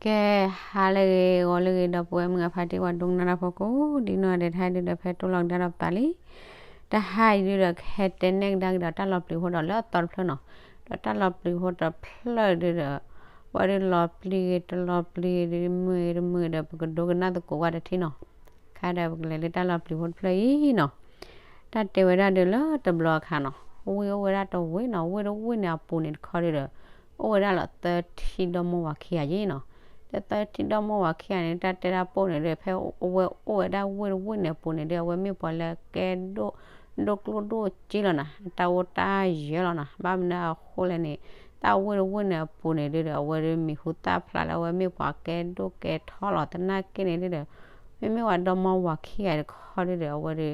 ကဲ, ဟါလၢအဂ့ၤ ဂီၤလၢအဂ့ၤ ဒီပုၢ်ဝဲၢ်မုၣ်အဖါတံၢ် ပှၤဒိကနၣ်တၢ်ဖိကိးဒ်နီၢ်ဂၤဒဲး တဟါဒုဒီး ဖဲတိၢ်လီၤကဒါဒီးပသးလံ. တဟါအံၤဒုဒီး ကဟဲတဲနဲၣ်ကဒါက့ၤဒီးတၢ်လီၤပျံၤဖိဒီး လၢအသီတဖျၢၣ်နီၤ. ဒီးတၢ်လီၤပျံၤဖိတဖျၢၣ်ဒုဒီး ဝဲဒုလီၤပျံၤဂ့ၤ တလီၤပျံၤဂ့ၤဒု မုာ်ဂ့ၤတမုာ်ဂ့ၤဒီး ပကဒိကနၣ်သကိးဝဲတထံၣ်နီၤ. ခါဒီးပကလဲၤလၢတၢ်လီၤပျံၤဖိတဖျၢၣ်အံၤနီၤ. တၢ်တဲဝဲဒၣ်ဒုလၢတဘျီအခါနီၤ, ဝ့ၢ်အိၣ်ဝဲဒၣ်တဝ့ၢ်နီၤ, ဝ့ၢ်တဝ့ၢ်န့ၣ်အပူၤန့ၣ်တခီဒုဒီး အိၣ်ဝဲဒၣ်လီၤသၢထံဒီမါဝၤခံဂၤယ့ၣ်နီၤ. ဒီးသၢထံဒီမါဝၤခံဂၤန့ၣ် တၢ်တဲတၢ်ပိၢ်န့ၣ်ဒု ဖဲအဝဲအိၣ်ဝဲဒၣ်ဝ့ၢ်တဝ့ၢ်န့ၣ်အပူၤန့ၣ်ဒု အဝဲမ့ၢ်ပှၤလၢအကဲဒိၣ် ဒိၣ်ကျိၣ်ဒိၣ်စ့လီၤနီၤ, အတၢ်အိၣ်တၢ်ယၢၤလီၤနီၤ. ဘၣ်မနုၤအဃိလဲၣ်န့ၣ် တၢ်ဝ့ၢ်တဝ့ၢ်န့ၣ်အပူၤန့ၣ်ဒုဒီး အဝဲဒုမံၤဟူသၣ်ဖျါလၢအဝဲမ့ၢ်ပှၤကဲဒိၣ်ကဲထီလီၤ. သနာ်က့န့ၣ်ဒုဒီး မ့မ့ၢ်ဝဲဒီမါဝၤခံဂၤတခီဒုဒီး အဝဲဒု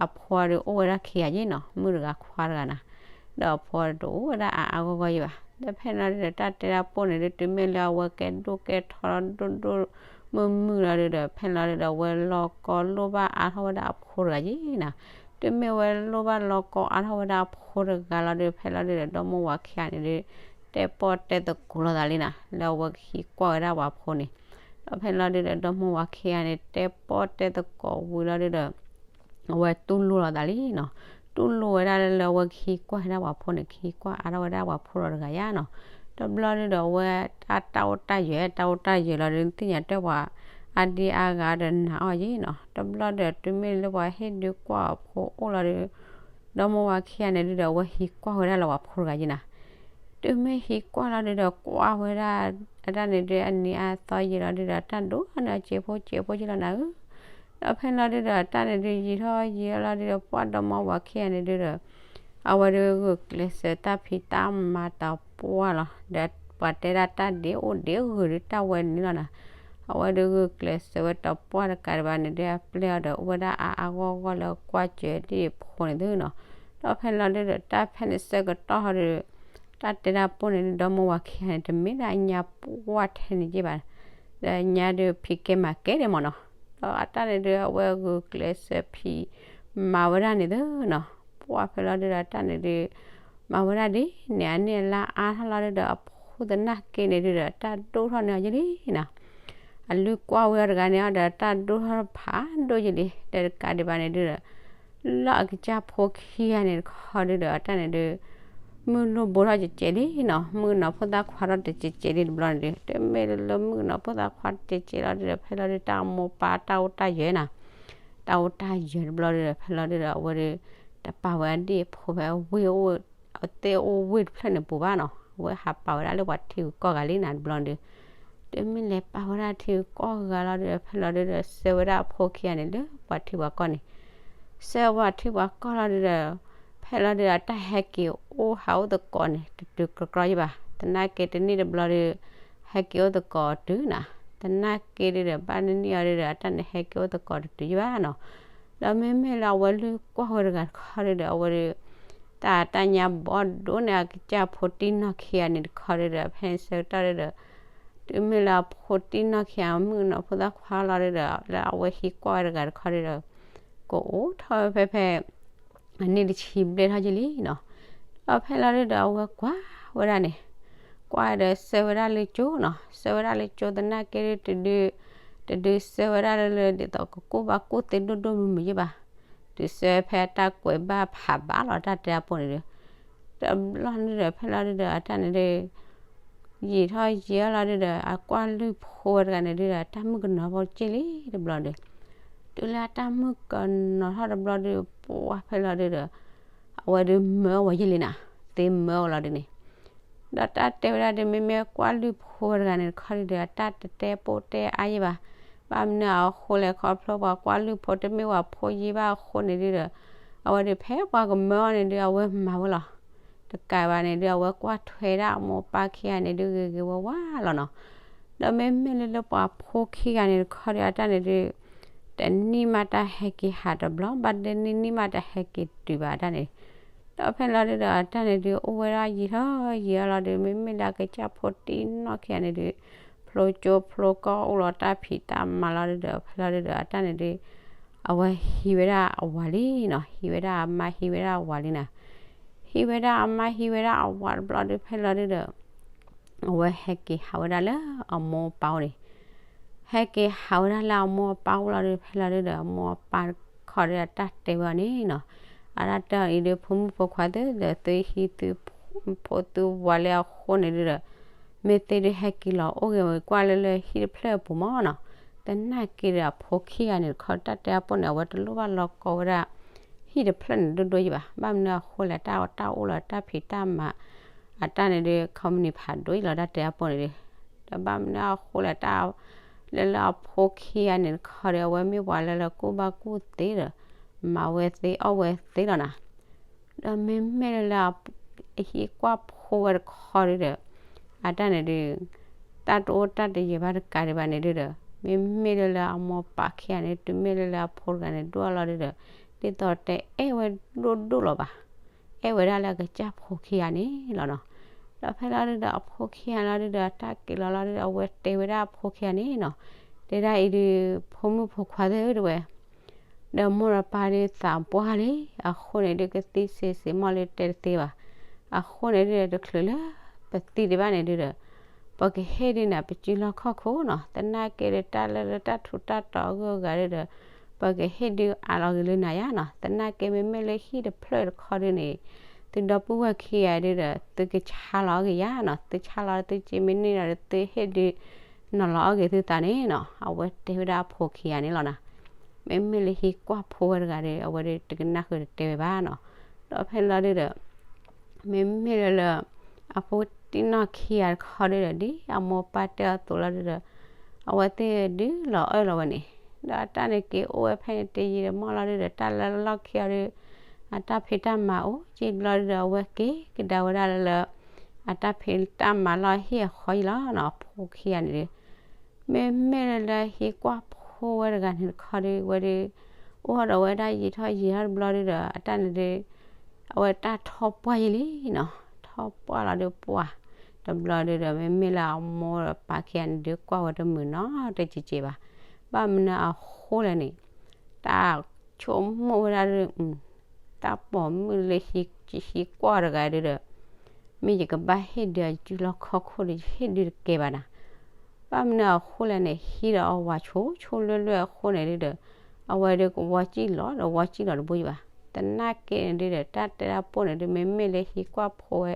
အဖိဒုအိၣ်ဝဲဒၣ်ခံဂၤယ့ၣ်နီၤ, မုၣ်တဂၤခွါတဂၤနီၤ. ဒီးအဖိတအိၣ်ဝဲဒၣ်အါအါဂီၢ်ဂီၢ်ယ့ၣ်ဘၣ်. ဒီးဖဲလီၤဒုဒီး တၢ်တဲတၢ်ပိၢ်န့ၣ်ဒု တုၤမ့ၢ်လၢအဝဲကဲဒိၣ်ကဲထီလီၤ ဒိၣ်ဒိၣ်မုၢ်မုၢ်လီၤဒုဒီး ဖဲလီၤဒုဒီး အဝဲလီၤကီလိၣ်ဘၣ်အါထီၣ်ဝဲဒၣ်အဖိတဂၤယ့ၣ်နီၤ. တုၤမ့ၢ်ဝဲလိၣ်ဘၣ်လီၤကီအါထီၣ်ဝဲဒၣ်အဖိတဂၤလီၤဒု ဖဲလီၤဒုဒီး ဒီမါဝၤခံဂၤန့ၣ်ဒု တဲပီၣ်တဲသကိးလိာ်သးလံနီၤ, လၢအဝဲကဟံးကွၢ်ဝဲဒၣ်ပှၤဖိန့ၣ်. ဒီးဖဲလီၤဒုဒီး ဒီမါဝၤခံဂၤန့ၣ် တဲပီၣ်တဲသကိးဝံၤလီၤဒုဒီး အဝဲတူၢ်လိာ်လိာ်သးလံနီၤ. တူၢ်လိာ်ဝဲဒၣ်လၢအဝဲကဟံးကွၢ်ဝဲဒၣ်ပှၤဖိန့ၣ် ကဟံးကွၢ်အါထီၣ်ဝဲဒၣ်ပှၤဖိဒီးတဂၤယါနီၤ. တဘျီဒုဒီး အဝဲတၢ်အိၣ်တၢ်ယၢၤ တၢ်အိၣ်တၢ်ယၢၤလီၤဒု သ့ၣ်ညါတၢ်ပှၤအါဒံအါဂၤဒီးနာ်အီၤယ့ၣ်နီၤ. တဘျီဒီး တုၤမ့ၢ်လၢပှၤဟ့ၣ်ဒုးကွၢ်အဖိအိၣ်လီၤဒု ဒီမါဝၤခံဂၤန့ၣ်ဒုဒီး အဝဲဟံးကွၢ်ဝဲဒၣ်လၢပှၤဖိတဂၤယ့ၣ်နီၤ. တုၤမ့ၢ်ဟံးကွၢ်လီၤဒုဒီး ကွၢ်ဝဲဒၣ် အတၢ်န့ၣ်ဒု အနံၤအသီယံာ်လီၤဒုဒီး တၢ်ဒိၣ်န့ၢ်အစ့ဖိစ့ဖိက့လီၤနၤဧၢ. ဒီးဖဲလီၤဒုဒီး တၢ်န့ၣ်ဒု ယံာ်ထီၣ်ယံာ်လီၤဒုဒီး ပှၢ်ဒီမါဝၤခံဂၤန့ၣ်ဒုဒီး အဝဲဒုဂုာ်ကျဲးစၢးတၢ်ဖံးတၢ်မၤတပှၢ်လီၤ. ဒီးပှၤတဲဒၣ်တၢ်ဒ့အိၣ်ဒ့ဂုာ်ဒုတၢ်ဝဲန့ၣ်လီၤနၤ. အဝဲဒုဂုာ်ကျဲးစၢးဝဲတပှၢ်တကးဒံးဘၣ်န့ၣ်ဒု အပျဲၢ်အီၤဒီး အိၣ်ဝဲဒၣ်အါအါဂီၢ်ဂီၢ်လၢကွၢ်စၢၤဒ်အဖိန့ၣ်သုနီၤ. ဒီးဖဲလီၤဒုဒီး တၢ်ဖဲန့ၣ်ဆၢကတီၢ်ဟီဒု တၢ်တဲတၢ်ပိၢ်န့ၣ်ဒု ဒီမါဝၤခံဂၤန့ၣ် တမ့ၢ်ဒၣ်အညါပှၢ်ထဲန့ၣ်က့ဘၣ်. ဒီးညါဒုဖံးကဲမၤကဲဒံးမ့ၢ်နီၤ. ဒီးအတၢ်န့ၣ်ဒု အဝဲဂုာ်ကျဲးစၢးဖံးမၤဝဲဒၣ်န့ၣ်သုနီၤ. ပှၢ်ဖဲလီၤဒုဒီး တၢ်န့ၣ်ဒု မၤဝဲဒၣ်ဒ်န့ၣ် အနံၣ်အလါအါထီၣ်လီၤဒုဒီး အဖိသနာ်က့န့ၣ်ဒုဒီး တၢ်ဒိၣ်ထီၣ်န့ၢ်အီၤယ့ၣ်လံနီၤ. အလုၢ်ကွၢ်ဝဲအီၤတဂၤန့ၣ်ဒီး တၢ်ဒိၣ်ထီၣ်ဖးဒိၣ်ယ့ၣ်လံ. ဒီးတကးဒံးဘၣ်န့ၣ်ဒုဒီး လၢအကစၢ်ဖိခံဂၤန့ၣ်တခီဒုဒီး အတၢ်န့ၣ်ဒု မုၢ်လိၣ်ဘိထီၣ်ကဲးကဲးလံနီၤ, မုၣ်ကနီၤဖိသၣ်ခွါထီၣ်တကဲးကဲးလံတဘျီန့ၣ်ဒု, တမ့ၢ်လၢမုၣ်ကနီၤဖိသၣ်ခွါတကဲးကဲးလီၤဒုဒီး ဖဲလီၤဒုတၢ်အမိၢ်ပၢ်တၢ်အိၣ်တၢ်ယၢၤနီၤ, တၢ်အိၣ်တၢ်ယၢၤတဘျီဒုဒီး ဖဲလီၤဒုဒီး အဝဲဒု တပာ်ဝဲဒၣ်အဖိဖဲဝ့ၢ်အိၣ် အသ့ၣ်အိၣ်ဝ့ၢ်တဖျၢၣ်န့ၣ်ပူၤဘၣ်နီၤ, အဝဲဟးပာ်ဝဲဒၣ်လၢပှၤထံဂုၤကီၢ်ဂၤလံနီၤတဘျီဒု တမ့ၢ်လဲၤပာ်ဝဲဒၣ်ထံဂုၤကီၢ်ဂၤလီၤဒုဒီး ဖဲလီၤဒုဒီး ဆှၢဝဲဒၣ်အဖိခံဂၤန့ၣ်လၢပှၤထံပှၤကီၢ်န့ၣ်, ဆှၢပှၤထံပှၤကီၢ်လီၤဒုဒီး ဖဲလီၤဒုဒီးအတၢ်ဟဲက့ၤအိၣ်ဟးအိၣ်သကိးန့ၣ် တတုၤကြၢကြၢယဘၣ်, သနာ်က့တနံၣ်တဘျီဒု ဟဲက့ၤအိၣ်သကိးတုၤနီၤ, သနာ်က့ဒုဒီး ဘၣ်နံၣ်နံၣ်အီၤဒုဒီး အတၢ်န့ၣ်ဟဲက့ၤအိၣ်သကိးတတုၤယဘၣ်နီၤ. ဒီးမ့မ့ၢ်လၢအဝဲလုၢ်ကွၢ်ဝဲတဂၤတခီဒုဒီး အဝဲဒု တၢ်တၢ်ညါဘီဒိၣ်န့ၢ်အကစၢ်ဖိတံၢ်နီၢ်ခံဂၤန့ၣ်တခီဒုဒီး ဖဲန့ၣ်ဆၢကတီၢ်ဒုဒီး တုၤမ့ၢ်လၢအဖိတံၢ်နီၢ်ခံဂၤ မုၣ်ကနီၤဖိသၣ်ခွါလီၤဒုဒီး လၢအဝဲဟံးကွၢ်ဝဲတဂၤတခီဒုဒီး ကအိၣ်ထီၣ်ဝဲဖဲဖဲ အနံၣ်တဆံဘျဲၣ်ထီၣ်ယလံနီၤ. ဒီးဖဲလီၤဒုဒီးအဝဲကွၢ်ဝဲဒၣ်န့ၣ်, ကွၢ်ဒီးဆှၢဝဲဒၣ်လၢကၠိနီၤ, ဆှၢဝဲဒၣ်လၢကၠိသနာ်က့ဒု တဒု တဒုဆှၢဝဲဒၣ်လၢလၢ ဒ်သိးကကူၣ်ဘၣ်ကူၣ်သ့ဒိၣ်ဒိၣ်မုၢ်မုၢ်ယဘၣ်, တုၤဆှၢဖဲအတၢ်ကွဲးဘၣ်ဖးဘၣ်လီၤတၢ်တဲအပူၤန့ၣ်ဒု တဘျီန့ၣ်ဒီး ဖဲလီၤဒုဒီး အတၢ်န့ၣ်ဒု ယံာ်ထီၣ်ယံာ်လီၤဒုဒီး အကွၢ်လုၢ်ဖိဝဲတဂၤန့ၣ်ဒုဒီး အတၢ်မုၣ်ကနီၤဖိက့ၢ်လံတဘျီဒု, တုၤလၢအတၢ်မုၣ်ကနီၤထီၣ်တဘျီဒု ပှၢ်ဖဲလီၤဒုဒီး အဝဲဒုမၢအီၤယဲၢ်လံနီၤ, သ့မၢအီၤလီၤဒုန့ၣ် ဒီးတၢ်တဲဝဲဒၣ်ဒု မ့မ့ၢ်ကွၢ်လုၢ်ဖိဝဲတဂၤန့ၣ်တခီဒုဒီး အတၢ်တတဲပိာ်တဲအါယဲၢ်ဘၣ်, ဘၣ်မနုၤအဃိလဲၣ် ခီဖျိပှၤကွၢ်လုၢ်ဖိတမ့ၢ်ပှၤဖိယဲၢ်ဘၣ်အဃိန့ၣ်ဒုဒီး အဝဲဒုဖဲပှၤကမၢအီၤန့ၣ်ဒု အဝဲမၤဝဲလီၤ. တကးဘၣ်န့ၣ်ဒု အဝဲကွၢ်ထွဲဒၣ်အမိၢ်ပၢ်ခံဂၤန့ၣ်ဒု ဂ့ၤဂ့ၤဝါဝါလီၤနီၤ. ဒီးမ့မ့ၢ်လၢလၢပှၤဖိခံဂၤန့ၣ်တခီဒု အတၢ်န့ၣ်ဒု တနံၣ်မးတၢ်ဟဲက့ၤဟးတဘျီ, ဘၣ်ဒဲနံၣ်နံၣ်မးတၢ်ဟဲက့ၤတုၤဘၣ်တၢ်န့ၣ်, ဒီးဖဲလီၤဒုဒီး အတၢ်န့ၣ်ဒု အိၣ်ဝဲဒၣ်ယံာ်ထီၣ်ယံာ်လီၤဒု မ့မ့ၢ်လၢအကစၢ်ဖိတံၢ်နီၢ်ခံဂၤန့ၣ်ဒု ဖျိကၠိဖျိကီၢ်အိၣ်လီၤတၢ်ဖံးတၢ်မၤလီၤဒုဒီး ဖဲလီၤဒုဒီး အတၢ်န့ၣ်ဒု အဝဲဟံးဝဲဒၣ်အဝၤလံနီၤ, ဟံးဝဲဒၣ်အမါဟံးဝဲဒၣ်အဝၤလံနီၤ, ဟံးဝဲဒၣ်အမါဟံးဝဲဒၣ်အဝၤတဘျီဒု ဖဲလီၤဒုဒီး အဝဲဟဲက့ၤဟးဝဲဒၣ်လၢအမိၢ်အပၢ်အိၣ်န့ၣ်, ဟဲက့ၤဟးဝဲဒၣ်လၢအမိၢ်အပၢ်အိၣ်လီၤဒီး ဖဲလီၤဒုဒီး အမိၢ်အပၢ်တခီဒီးအတၢ်တဲဝဲအီၤန့ၣ်နီၤ, အတၢ်တဲအီၤအံၤဒီး ဖိမုၣ်ဖိခွါသ့ၣ်ဒီး သုဟံးသုဖိသုဝၤလၢအဃိန့ၣ်ဒုဒီး မ့ၢ်သ့ဒုးဟဲက့ၤလီၤအိၣ်ဂ့ၤဝဲကွၢ်လၢလၢဟံၣ်တဖျၢၣ်အပူၤမၢ်နီၤ, သနာ်က့ဒီးအဖိခံဂၤန့ၣ်တခီ တၢ်တဲအပူၤန့ၣ် အဝဲတလိၣ်ဘၣ်လီၤကီဝဲဒၣ် ဟံၣ်တဖျၢၣ်န့ၣ်ဒိၣ်ဒိၣ်ယံၤဘၣ်, ဘၣ်မနုၤအဃိလဲၣ် တၢ်တၢ်အိၣ်လီၤတၢ်ဖံးတၢ်မၤ အတၢ်န့ၣ်ဒုး company ဖးဒိၣ်အံၤလီၤ တၢ်တဲအပူၤန့ၣ်ဒုး, ဒီးဘၣ်မနုၤအဃိလဲၣ် တၢ်လၢလၢအဖိခံဂၤန့ၣ်တခီဒီး အဝဲမ့ၢ်ပှၤလၢလၢကူၣ်ဘၣ်ကူၣ်သ့ဒီး မၤဝဲသ့အီၣ်ဝဲသ့လီၤနီၤ, ဒီးမ့မ့ၢ်လၢလၢ အဟံၣ်ကွၢ်ဖိဝဲတခီဒုဒီး အတၢ်န့ၣ်ဒုး တၢ်တအိၣ်တၢ်တယၢၤဘၣ်တကးဒံးဘၣ်န့ၣ်ဒုဒီး မ့မ့ၢ်လၢလၢအမိၢ်ပၢ်ခံဂၤန့ၣ် တုၤမ့ၢ်လၢလၢအဖိတဂၤန့ၣ်ဒိၣ်လီၤဒုဒီး ဒ်သိးတအဲၣ်ဝဲဒိၣ်ဒိၣ်လီၤဘ၁း, အဲၣ်ဝဲဒၣ်လၢအကစၢ်ဖိခံဂၤန့ၣ်လီၤနီၤ, ဒီးဖဲလီၤဒုဒီး အဖိခံဂၤလီၤဒုဒီး တၢ်က့ၤလီၤလီၤဒုဒီး အဝဲတဲဝဲဒၣ်အဖိခံဂၤန့ၣ်နီၤ, တဲဒၣ်အံၤဒုး ဖိမုၣ်ဖိခွါသ့ၣ်ဧၢ တဲဝဲ ဒီးမိၢ်ဒီးပၢ်ဒုးသးပှၢ်လံ, အဃိန့ၣ်ဒုးကသံစ့စ့မီၢ်လၢတဲတသ့ဘၣ်, အဃိန့ၣ်ဒုးတချုးလၢ ပသံဒံးဘၣ်န့ၣ်ဒုဒီး ပကဟ့ၣ်ဒုးန့ၣ် ပစုလီၢ်ခီၣ်ခိၣ်နီၤ, သနာ်က့ဒီးတၢ်လၢလၢတၢ်ထူးတၢ်တီၤအဂုၤအဂၤဒုဒီး ပကဟ့ၣ်ဒုးအးလီၤဂ့ၤလၢနၤယါနီၤ, သနာ်က့မ့မ့ၢ်လၢဟံၣ်တဖျၢၣ်တခီဒုန့ၣ် သုဒီပုၢ်ဝဲၢ်ခံဂၤဒုဒီး သုကဆါလီၤအီၤဂ့ၤယါနီၤ, သုဆါလီၤသုက့မ့ၢ်န့ၢ်ဒီး သုဟ့ၣ်ဒုး နီၤလီၤအီၤဂ့ၤသုသးန့ၣ်နီၤ, အဝဲတဲဝဲဒၣ်အဖိခံဂၤန့ၣ်လီၤနီၤ, မ့မ့ၢ်လၢဟံၣ်ကွၢ်ဖိဝဲတဂၤဒီး အဝဲဒုးတကနၣ်ဃုာ်တတဲဝဲဘၣ်နီၤ, ဒီးဖဲလီၤဒုဒီး မ့မ့ၢ်လၢလၢ အဖိတံၢ်နီၢ်ခံဂၤတခီဒုဒီး ဒ်အမိၢ်ပၢ်တဲအီၤအသိးလီၤဒုဒီး အဝဲသ့ၣ်ဒုးလီၤအၢၣ်လီၤဝဲန့ၣ်, ဒီးအတၢ်န့ၣ်က့ၤအိၣ်ဝဲဖဲန့ၣ်တယံာ်တမီၢ်လီၤဒုဒီး တၢ်လၢလီၢ်ခံအီၤဒုး အတၢ်ဖံးတၢ်မၤအိၣ်ကံဘျီဒုဒီး အဝဲက့ၤကဒါဝဲဒၣ်လၢလၢ အတၢ်ဖံးတၢ်မၤလီၢ်ဟံၣ်အဃီအံၤလီၤနီၤ, အဖိခံဂၤန့ၣ်ဒုး မ့မ့ၢ်လၢလၢဟံၣ်ကွၢ်ဖိဝဲတဂၤန့ၣ်တခီဒုး ဝဲဒုး အိၣ်ဒီးဝဲဒၣ်ယံာ်ထီၣ်ယံာ်ထီၣ်တဘျီဒုဒီး အတၢ်န့ၣ်ဒုး အဝဲတၢ်ထီၣ်ပှၢ်ယံာ်လံနီၤ, ထီၣ်ပှၢ်လီၤဒုးပှၢ် တဘျီဒုဒီး မ့မ့ၢ်လၢအမိၢ်ဒီးပၢ်ခံဂၤန့ၣ်ဒုး ကွၢ်ဝဲတမုာ်နီတက့က့ဘၣ်, ဘၣ်မနုၤအဃိလဲၣ်န့ၣ် တၢ်ဆိကမိၣ်ဝဲဒၣ်ဒုး တၢ်ပိာ်မုၣ်လၢဟံၣ်ကွၢ်တဂၤဒုဒီး မ့ၢ်ယကဘၣ်ဟ့ၣ်ဒုးအစုလီၢ်ခီၣ်ခိၣ်ဒီး ယဟ့ၣ်ဒုးတကဲဘၣ်နၤ, ဘၣ်မနုၤအဃိလဲၣ်န့ၣ် ဟံးဒီးအဝၤဆိဆိလွဲၢ်လွဲၢ်အဃိန့ၣ်ဒုဒီး အဝဲဒုးကဝီၤစံၣ်လီၤဒီးဝီၤစံၣ်လီၤတဘိယံၤဘၣ်, သနာ်က့န့ၣ်ဒုဒီး တၢ်တဲတၢ်ပိာ်န့ၣ်ဒုး မ့မ့ၢ်လၢဟံၣ်ကွၢ်ဖိဝဲ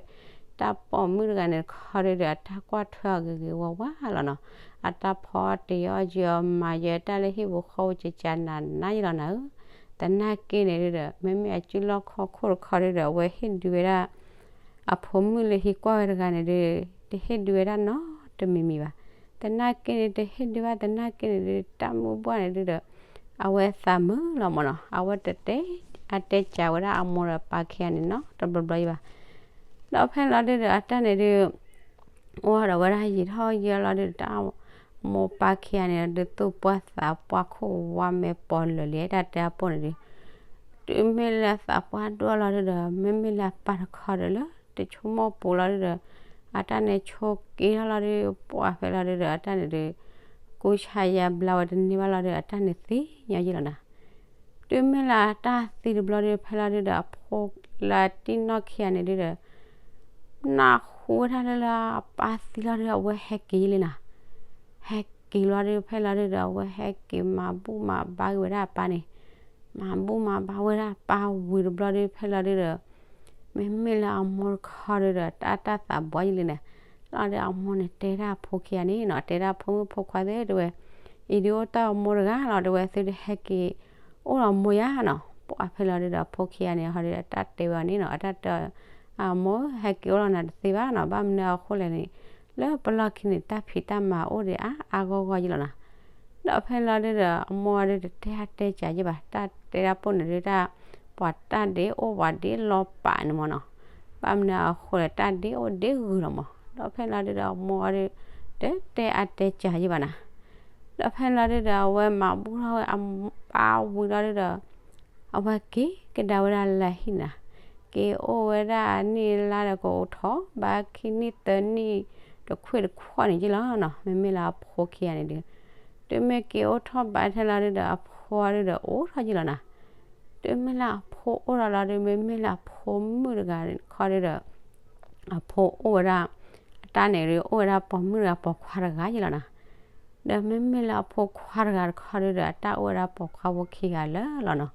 တၢ်ပိာ်မုၣ်တဂၤန့ၣ်တခီဒုဒီး အတၢ်ကွၢ်ထွဲအီၤဂ့ၤဂ့ၤဝါဝါလီၤနီၤ, အတၢ်ဖီအီၣ်တ့ၤအီၣ်ယီၤမၤယီၤတၢ်လၢဟံၣ်ပူၤဃီပူၤကကနၤနၤယံၤလီၤနၤဧၢ, သနာ်က့န့ၣ်ဒုဒီး မ့မ့ၢ်အစုလီၢ်ခီၣ်ခိၣ်တခီဒုဒီး အဝဲဟ့ၣ်ဒုးဝဲဒၣ် အဖိမုၣ်လၢဟံၣ်ကွၢ်ဝဲတဂၤန့ၣ်ဒုး တဟ့ၣ်ဒုးဝဲဒၣ်နီတမံၤမံၤဘၣ်, သနာ်က့န့ၣ် တဟ့ၣ်ဒုးဘၣ်သနာ်က့န့ၣ်ဒုး တၢ်မုၢ်ဘှၣ်န့ၣ်ဒုဒီး အဝဲသးမုာ်လီၤမၢ်နီၤ, အဝဲတတဲအတဲစှၤဝဲဒၣ်အမိၢ်ဒီးပၢ်ခံဂၤန့ၣ်နီတဘျီဘျီယံၤဘၣ်, ဒီးဖဲလီၤဒုဒီး အတၢ်န့ၣ်ဒုး အိၣ်ဒီးဝဲဒၣ်ယံာ်ထီၣ်ယံာ်လီၤဒုဒီး တၢ်မိၢ်ပၢ်ခံဂၤန့ၣ်ဒုး သူၣ်ပှၢ်သးပှၢ်ခိၣ်ဝါမဲာ်ပီၤလၢာ်လံ တၢ်တဲအပိာ်န့ၣ်ဒုး တုၤမ့ၢ်လၢသးပှၢ်ဒိၣ်လီၤဒုဒီး မ့မ့ၢ်လၢအပၢ်တခီဒီးလၢ တဆိကမိၣ်ပူၤလီၤဒုဒီး အတၢ်န့ၣ်ဆိးက့ထီၣ်လီၤဒု ပှၢ်ဖဲလီၤဒုဒီး အတၢ်န့ၣ်ဒုး ကူစါယါဘျါဝဲတန့ၢ်ဘၣ်လီၤဒု အတၢ်န့ၣ်သံညီယံၤလီၤနၤ တုၤမ့ၢ်လၢအတၢ်သံတဘျီဒု ဖဲလီၤဒုဒီး အဖိလၢတံၢ်နီၢ်ခံဂၤန့ၣ်ဒုဒီး နၢ်ဟူဝဲဒၣ်လၢလၢအပၢ်သံလီၤဒု အဝဲဟဲက့ၤလံနၤ, ဟဲက့ၤလီၤဒု ဖဲလီၤဒုဒီး အဝဲဟဲက့ၤမၤဘူၣ်မၤဘါက့ၤဝဲဒၣ်အပၢ်န့ၣ်, မၤဘူၣ်မၤဘါဝဲဒၣ်အပၢ်ဝံၤတဘျီဒု ဖဲလီၤဒုဒီး မ့မ့ၢ်လၢအမိၢ်တခီဒုဒီး တၢ်တၢ်သးဘှီယံၤလံန့ၣ်, လီၤဒုအမိၢ်န့ၣ်တဲဒၣ်အဖိခံဂၤန့ၣ်နီၤ, တဲဒၣ်ဖိမုၣ်ဖိခွါသ့ၣ်တဲဝဲ, အံၤဒုအိၣ်တၢ်အမိၢ်တဂၤလီၤ တဲဝဲ သုတဟဲက့ၤ အိၣ်ဒီးမိၢ်ယါနီၤ, ပှၢ်ဖဲလီၤဒုဒီး အဖိခံဂၤန့ၣ်ဟီဒုဒီး တၢ်တဲဝဲအီၤန့ၣ်နီၤ, အတၢ်တဲ အမိၢ်ဟဲက့ၤအိၣ်လီၤနၤတသ့ဘၣ်နီၤ, ဘၣ်မနုၤအဃိလဲၣ်န့ၣ် လၢပလီၢ်ခံန့ၣ် တၢ်ဖံးတၢ်မၤအိၣ်ဒံးအါအါဂီၢ်ဂီၢ်ယံၤလီၤနီၤ, ဒီးဖဲလီၤဒုဒီး အမိၢ်ဒုတတဲအါတဲစှၤယံၤဘၣ်, တၢ်တဲတၢ်ပိာ်န့ၣ်ဒုတၢ် ပှၤတၢ်ဒ့အိၣ်ပှၤဒ့လီၤပာ်န့ၣ်မၢ်နီၤ, ဘၣ်မနုၤအဃိလဲၣ် တၢ်ဒ့အိၣ်ဒ့ဂုၤလီၤမၢ်, ဒီးဖဲလီၤဒုဒီး အမိၢ်ဒု တတဲအါတဲစှၤယံၤဘၣ်နီၤ, ဒီးဖဲလီၤဒုဒီး အဝဲမၤဘူၣ်ထီၣ်ဝဲအပၢ်ဝံၤလီၤဒုဒီး အဝဲက့ၤကဒါဝဲဒၣ်လၢဟံၣ်နၤ, က့ၤအိၣ်ဝဲဒၣ်နံၣ်လါဒီးကအိၣ်ထီၣ်ဘးခံနံၣ်သၢနံၣ် တခွ့ၣ်တခွီၣ်န့ၣ်ယံၤလီၤနီၤ, မ့မ့ၢ်လၢအဖိခံဂၤန့ၣ်ဒု တုၤမ့ၢ်က့ၤအိၣ်ထီၣ်ဘးထဲလီၤဒုဒီး အဖိဒုဒီးအိၣ်ထီၣ်ယံၤလီၤနီၤ, တုၤမ့ၢ်လၢအဖိအိၣ်ထီၣ်လီၤဒု မ့မ့ၢ်လၢအဖိမုၣ်တဂၤခီဒုဒီး အဖိအိၣ်ဝဲဒၣ် အ တၢ်န့ၣ်ဒုး အိၣ်ဝဲဒၣ်ပိာ်မုၣ်တဂၤပိာ်ခွါတဂၤယ့လီၤနီၤ. ဒီးမ့မ့ၢ်လၢအဖိခွါတဂၤတခီဒုးဒီး အတၢ်အိၣ်ဝဲဒၣ်ပိာ်ခွါဖိခံဂၤလၢာ်လီၤနီၤ.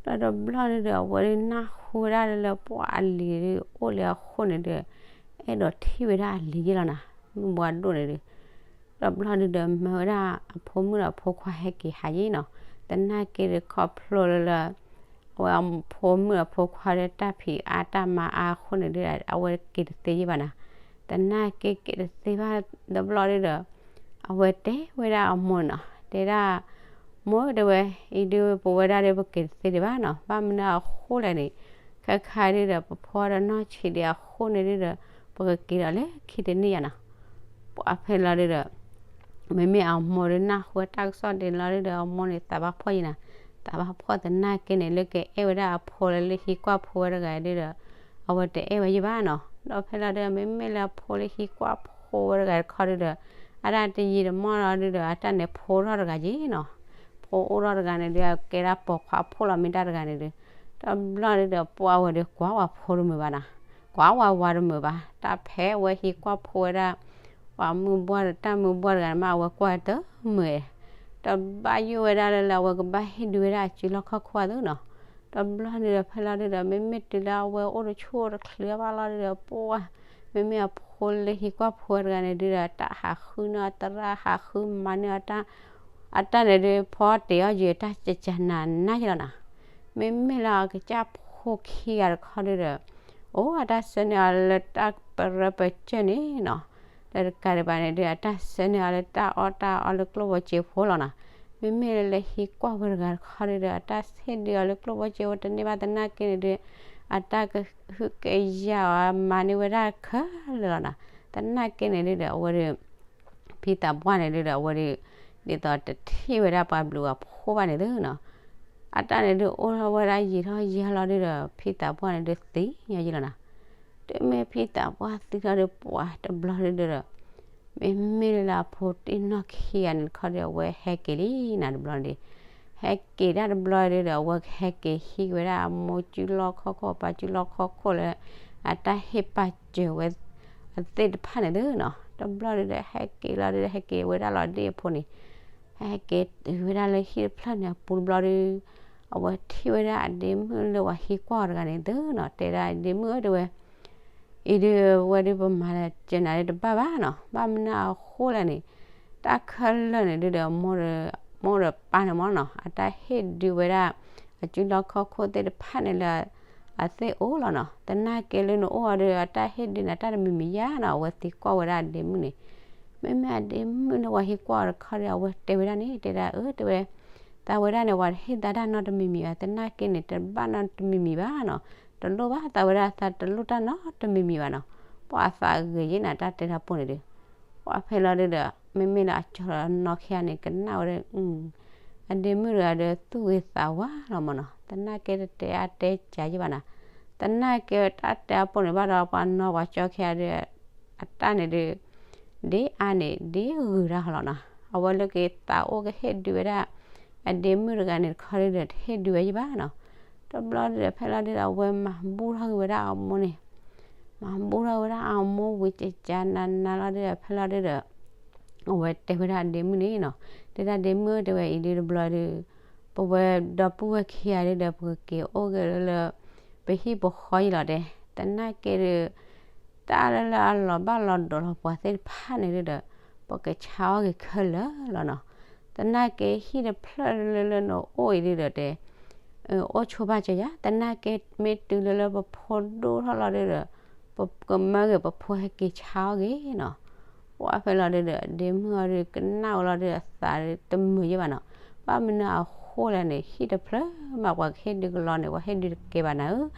ဒီးတဘျီဒုးဒီး အဝဲဒုးနၢ်ဟူဝဲဒၣ်လၢပှၤအလံၤဒုး အိၣ်လၢအဃိန့ၣ်ဒုး အဲၣ်ဒိးထံၣ်ဝဲဒၣ်အလံၤယ့လီၤနီၤ, မုၢ်ဘှၢ်ဒိၣ်န့ၣ်ဒုး တဘျီဒုးဒီး မၢဝဲဒၣ်အဖိမုၣ်ဒီးအဖိခွါဟဲက့ၤဟးယ့နီၤ. သနာ်က့ဒီး ခီဖျိလၢလၢ အဝဲအဖိမုၣ်အဖိခွါဒီး တၢ်ဖံးအါတၢ်မၤအါအဃိန့ၣ်ဒုးဒီး အဝဲက့ၤတသ့ယ့ဘၣ်နီၤ. သနာ်က့က့ၤတသ့ဘၣ်တဘျီဒုးဒီး အဝဲတဲဝဲဒၣ်အမိၢ်နီၤ, တဲဒၣ် မိၢ်ဧၢ တဲဝဲ, အံၤဒုးပဝဲဒၣ်ဒီး ပက့ၤတသ့ဒံးဘၣ်နီၤ. ဘၣ်မနုၤအဃိလဲၣ်န့ၣ်, ခဲခါဒုးဒီး ပဖီဒီးနီၢ်ဆံးဒံးအဃိန့ၣ်ဒုးဒီး ပကက့ၤဒီးလၢခံတနံၣ်ယါနီၤ. ပှၤဖဲလီၤဒုးဒီး မ့မ့ၢ်အမိၢ်ဒုးနၢ်ဟူဝဲတၢ်ကစီၣ်ဒ်န့ၣ်လီၤဒုးဒီး အမိၢ်န့ၣ်သးဘၣ်ဖှီၣ်ယံၤနီၤ, သးဘၣ်ဖှီၣ်သနာ်က့န့ၣ် လၢကအဲၣ်ဝဲဒၣ်အဖိလၢလၢဟံကွၢ်ဖိဝဲတဂၤဒုးဒီး အဝဲတအဲၣ်ဝဲယံၤဘၣ်နီၤ. ဒီးဖဲလီၤဒုး မ့မ့ၢ်လၢအဖိလၢဟံကွၢ်ဖိဝဲတဂၤတခီဒုးဒီး အတၢ်တယံာ်တမီၢ်လီၤဒုးဒီး အတၢ်န့ၣ်ဖိထီၣ်တဂၤယံၤနီၤ, ဖိအိၣ်ထီၣ်တဂၤန့ၣ်ဒုး ကဲဒၣ်ပိာ်ခွါဖိလီၤ မ့ၢ်တၢ်တဂၤန့ၣ်ဒုး တဘျီဒုးဒီး ပှၤဝဲဒုးကွၢ်ဝဲဖိတမုာ်ဘၣ်နီၤ, ကွၢ်ဝဲဝၤတမုာ်ဘၣ်, တၢ်ဖဲအဝဲဟံကွၢ်ဖိဝဲဒၣ် ပှၤမုၢ်ဘှၢ်ဒီးတၢ်မုၢ်ဘှၢ်တဂၤန့ၣ်မး အဝဲကွၢ်တမုာ်, တဘၣ်ယိၣ်ဝဲဒၣ်လၢလၢအဝဲကဘၣ်ဟ့ၣ်ဒုးဝဲဒၣ်အစုလီၢ်ခီၣ်ခိၣ်အသိးနီၤ. တဘျီဒုးဒီး ဖဲလီၤဒုးဒီး မ့မ့ၢ်တုၤလၢအဝဲအိၣ်တဆူၣ်အိၣ်တချ့ဘၣ်လီၤဒုးဒီး ပှၤ မ့မ့ၢ်အဖိလၢဟံကွၢ်ဖိဝဲတဂၤန့ၣ်ဒုးဒီး တၢ်ဟးဃုန့ၢ်အီၤသရၣ် ဟးဃုမၤန့ၢ်အီၤ အတၢ်န့ၣ်ဒုး ဖီတ့ၢ်အီၣ်ယံၤတၢ်ကကနၤနါယလီၤနီၤ. မ့မ့ၢ်လၢအကစၢ်ဖိခံဂၤတခီဒုးဒီး အိၣ်အတၢ်ဆၢန့ၢ်အီၤလၢတၢ်ပရၢပကၢၢ်န့ၣ်နီၤ, ဒီးတကးဒံးဘၣ်န့ၣ်ဒုး အတၢ်ဆၢန့ၢ်အီၤလၢတၢ်အီၣ်တၢ်အီလၢကျိၣ်ဖိစ့ဖိလီၤနီၤ. မ့မ့ၢ်လၢလၢဟံကွၢ်ဖိတဂၤတခီဒုးဒီး အတၢ်ဟ့ၣ်ဒုးအီၤလၢကျိၣ်ဖိစ့ဖိတန့ၢ်ဘၣ်သနာ်က့န့ၣ်ဒုး အတၢ်ကဟုကယာ်အီၤ မၤန့ၢ်ဝဲဒၣ်ခဲလၢာ်လီၤနီၤ. သနာ်က့န့ၣ်ဒုးဒီး အဝဲဒုး ဖံသးပှၢ်န့ၣ်ဒုးဒီး အဝဲဒုး ဒ်သိးတထံၣ်ဝဲဒၣ်ပှၤဘျုးပှၤဖှိၣ်ဘၣ်န့ၣ်သုနီၤ, အတၢ်န့ၣ်ဒုးအိၣ်ထီၣ်ဝဲဒၣ်ယံာ်ထီၣ်ယံာ်ထီၣ်လီၤဒုးဒီး ဖံသးပှၢ်န့ၣ်ဒုးသံညီယလီၤနီၤ. တုၤမ့ၢ်ဖံသးပှၢ်သံထီၣ်ဒုး ပှၤတဘျီဒုးဒီး မ့မ့ၢ်လၢအဖိတံၢ်နီၢ်ခံဂၤန့ၣ်တခီဒီး အဝဲဟဲက့ၤလံနီၤ တဘျီန့ၣ်ဒုး ဟဲက့ၤဒၣ်တဘျီဒုးဒီး အဝဲကဟဲက့ၤဟံးဝဲဒၣ်အမိၢ်စုလီၢ်ခီၣ်ခိၣ် ပၢ်စုလီၢ်ခီၣ်ခိၣ်လၢ အတၢ်ဟ့ၣ်ပာ်စၢၤဝဲ အသ့ၣ်တဖၣ်န့ၣ်သုနီၤ. တဘျီဒုးဒီး ဟဲက့ၤလီၤဒုးဒီး ဟဲက့ၤဝဲဒၣ်လီၤဒ့ၣ်အဖိန့ၣ် ဟဲက့ၤတုၤဝဲဒၣ်လၢဟံၣ်တဖျၢၣ်န့ၣ်အပူၤတဘျီဒုး အဝဲထံၣ်ဝဲဒၣ်အဒ့မုၣ်လၢပှၤဟံးကွၢ်တဂၤန့ၣ်သုနီၤ တဲဒၣ်ဒ့မုၣ်ဧၢ တဲဝဲ အံၤဒုး ဝဲဒုးပမၤစၢၤနၤဒုးတဘၣ်ဘၣ်နီၤ, ဘၣ်မနုၤအဃိလဲၣ်န့ၣ် တၢ်ခဲလၢာ်န့ၣ်ဒုးဒီး မိၢ်ဒီးပၢ်န့ၣ်မ့ၢ်နီၤ အတၢ်ဟ့ၣ်ဒုးဝဲဒၣ် အစုလီၢ်ခီၣ်ခိၣ်သ့ၣ်တဖၣ်န့ၣ်လၢ အသ့ၣ်အိၣ်လီၤနီၤ. သနာ်က့လၢနအိၣ်အီၤဒီး အတၢ်ဟ့ၣ်ဒုးနၤတၢ်တမံၤမံၤယါနီၤ အဝဲသံကွၢ်ဝဲဒၣ်အဒ့မုၣ်န့ၣ် မ့မ့ၢ်အဒ့မုၣ်လၢပှၤဟံးကွၢ်အီၤတခီဒီး အဝဲတဲဝဲဒၣ်န့ၣ် တဲဒၣ်အၢ တဲဝဲ သးဝဲဒၣ်န့ၣ် ပှၤတဟ့ၣ်သးတၢ်နီတမံၤမံၤဘၣ် သနာ်က့န့ၣ် တဘၣ်နီတမံၤမံၤဘၣ်နီၤ, တလိၣ်ဘၣ် သးဝဲဒၣ်သးတလိၣ်တၢ်နီတမံၤမံၤဘၣ်နီၤ. ပှၤသးဂ့ၤယဲနီၤ တၢ်တဲတၢ်ပိၢ်န့ၣ်ဒီး ပှၤဖဲလီၤဒုးဒီး မ့မ့ၢ်လၢအကၠီလီၤနီၢ်ခံဂၤန့ၣ် ကနၣ်ဝဲဒီး အဒ့မုၣ်တဂၤဒီး သူၣ်ဂ့ၤသးဝါလီၤမ့ၢ်နီၤ, သနာ်က့တတဲအါတဲကၢယဲဘၣ်နီၤ, သနာ်က့တၢ်တဲအပိၢ်န့ၣ်ဘၣ်ဒီး ပှၤနီၢ်ပှၤကၠီခံဂၤဒီး အတၢ်န့ၣ်ဒီး ဒ်အါန့ၣ် ဒ်ဂုၤတၢ်ဟီလီၤနီၤ, အဝဲလၢကသးအိၣ်ကဟ့ၣ်ဒုးဝဲဒၣ် အဒ့မုၣ်တဂၤန့ၣ်တခီဒုးဒီး တဟ့ၣ်ဒုးဝဲယဲဘၣ်နီၤ. တဘျီဒုးဒီး ဖဲလီၤဒုးဒီး အဝဲမၤဘူၣ်ထီၣ်က့ၤဝဲဒၣ်အမိၢ်န့ၣ်, မၤဘူၣ်ထီၣ်ဝဲဒၣ်အမိၢ်ဝံၤ ကကနၤနၤလီၤဒုးဒီး ဖဲလီၤဒုးဒီး အဝဲတဲဝဲဒၣ်အဒ့မုၣ်န့ၣ်နီၤ, တဲဒၣ်ဒ့မုၣ်ဧၢ တဲဝဲအံၤဒုးတဘျီဒုး ပဝဲဒီပုၢ်ဝဲၢ်ခံဂၤဒုးဒီး ပကက့ၤအိၣ်က့ၤလၢလၢ ပဟံၣ်ပဃီယံၤလီၤတဲ, သနာ်က့ဒုး တၢ်လၢလၢအလီၤဘၣ်လီၤဒိးလီၤပှၤသ့ၣ်တဖၣ်န့ၣ်ဒုးဒီး ပကဆါအီၣ်က့ၤခဲလၢာ်လီၤနီၤ, သနာ်က့ဟံၣ်တဖျၢၣ်လၢလၢနအိၣ်အံၤဒုးဒီးတဲ အိၣ်ဆိဘၣ်ကၢယၤ, သနာ်က့မ့ၢ်တုၤလၢလၢပဖိဒိၣ်ထီၣ်လီၤဒုးဒီး ပကမၢက့ၤပဖိဟဲက့ၤဆါအီၣ်က့ၤနီၤ. ပှၤဖဲလီၤဒုးဒီး အဒ့မုၣ်အီၤဒုးကနၣ်ဝဲလီၤဒုးအသးတမုာ်ယဲဘၣ်နီၤ, ဘၣ်မနုၤအဃိလဲၣ်န့ၣ် ဟံၣ်တဖျၢၣ်မးပှၤကဟ့ၣ်ဒုးကလီန့ၣ် ပှၤဟ့ၣ်ဒုးတကဲဘၣ်နၤဧၢ.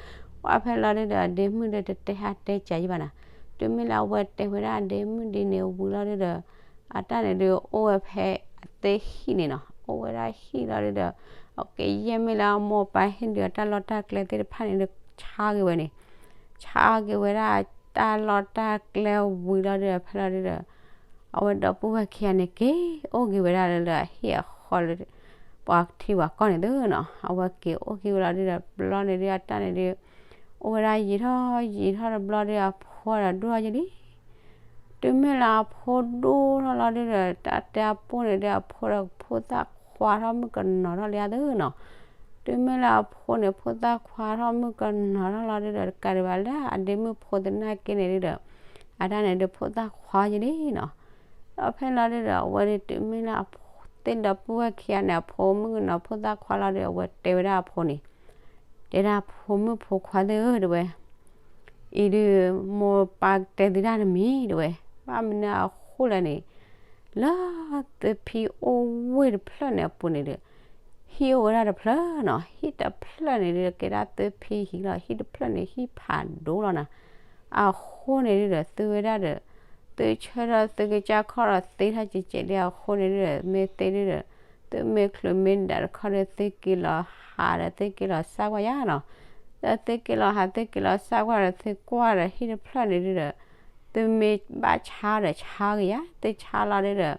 ပှၤဖဲလီၤဒုးဒီး အဒ့မုၣ်ဒုးတတဲဟါတဲကၢယဲဘၣ်နီၤ, တုၤမ့ၢ်လၢအဝဲတဲဝဲဒၣ်အဒ့မုၣ်ဒ်န့ၣ်ဝံၤလီၤဒုးဒီး အတၢ်န့ၣ်ဒုးအိၣ်ဝဲဖဲအသ့ဟံၣ်န့ၣ်နီၤ, အိၣ်ဝဲဒၣ်ဟံၣ်လီၤဒုးဒီး အကယဲၢ်မ့ၢ်လၢအမိၢ်ပၢ်ဟ့ၣ်ဒုးအတၢ်လီၢ်တၢ်ကျဲသ့ၣ်တဖၣ်န့ၣ်ဒုး ဆါက့ၤဝဲန့ၣ်, ဆါက့ၤဝဲဒၣ်တၢ်လီၢ်တၢ်ကျဲဝံၤလီၤဒုးဒီး ဖဲလီၤဒုးဒီး အဝဲဒီပုၢ်ဝဲၢ်ခံဂၤန့ၣ် က့ၤအိၣ်က့ၤဝဲဒၣ်လၢလၢအဟံၣ်အဃီလၢ ပှၤထံပှၤကီၢ်န့ၣ်သုနီၤ, အဝဲက့ၤအိၣ်က့ၤဝဲလီၤဒုးဒီး တဘျီန့ၣ်ဒုး အတၢ်န့ၣ်ဒုး အိၣ်ဝဲဒၣ်ယံာ်ထီၣ်ယံာ်ထီၣ်တဘျီဒုး အဖိဒီးဒိၣ်ထီၣ်ယလံ တုၤမ့ၢ်လၢအဖိဒိၣ်ထီၣ်လီၤဒုဒီး တၢ်တဲအပိၢ်န့ၣ်ဒီး အဖိဒီးဖိသၣ်ခွါထီၣ်မုၣ်ကနီၤထီၣ်လံဧါသ့နီၤ. တုၤမ့ၢ်လၢအဖိန့ၣ် ဖိသၣ်ခွါထီၣ်မုၣ်ကနီၤထီၣ်လီၤဒုဒီး တကးဒံးဘၣ်လၢအဒ့မုၣ်ဖိသနာ်က့န့ၣ်ဒုဒီး အတၢ်န့ၣ်ဒုးဖိသၣ်ခွါယလံနီၤ. ဒီးဖဲလီၤဒုဒီး အဝဲဒုးတုၤမ့ၢ်လၢအဖိ သ့ၣ်ဒီပုၢ်ဝဲၢ်ခံဂၤန့ၣ် အဖိမုၣ်ကနီၤဖိသၣ်ခွါလီၤဒုး အဝဲတဲဝဲဒၣ်အဖိန့ၣ် တဲဒၣ်ဖိမုၣ်ဖိခွါသ့ၣ်ဧၢ တဲဝဲ အံၤဒုး မိၢ်ပၢ်တဲသုတၢ်တမံၤ တဲဝဲ, ဘၣ်မနုၤအဃိလဲၣ်န့ၣ် လၢသုဖံအိၣ်ဝ့ၢ်တဖျၢၣ်န့ၣ်အပူၤန့ၣ်ဒုး ဟံၣ်အိၣ်ဝဲဒၣ်တဖျၢၣ်နီၤ, ဟံၣ်တဖျၢၣ်န့ၣ်ဒုး ကဲဒၣ်သုဖံဟံၣ်လီၤ, ဟံၣ်တဖျၢၣ်န့ၣ် ဟံၣ်ဖးဒိၣ်လီၤနီၤ. အဃိန့ၣ်ဒုးဒီး သုဝဲဒၣ်ဒီး သုဆၢထၢၣ်သုကစၢ်ခီၣ်ဒီးသ့ထီၣ်ကဲးကဲးလံအဃိန့ၣ်ဒုးဒီး မ့ၢ်သ့ဒုးဒီး သုမ့ၢ်ချုးမ့ၢ်ဒၣ်တခီဒီး သုက့ၤလီၤဟးဒီးသုက့ၤလီၤစၢ်ကွၢ်ယါနီၤ. ဒီးသုက့ၤလီၤဟးသုက့ၤလီၤစၢ်ကွၢ်ဒီး သုကွၢ်ဒီးဟံၣ်တဖျၢၣ်န့ၣ်ဒုးဒီး သုမ့ၢ်ဘၣ်ဆါဒီးဆါက့ၤယါ, သုဆါလီၤဒုး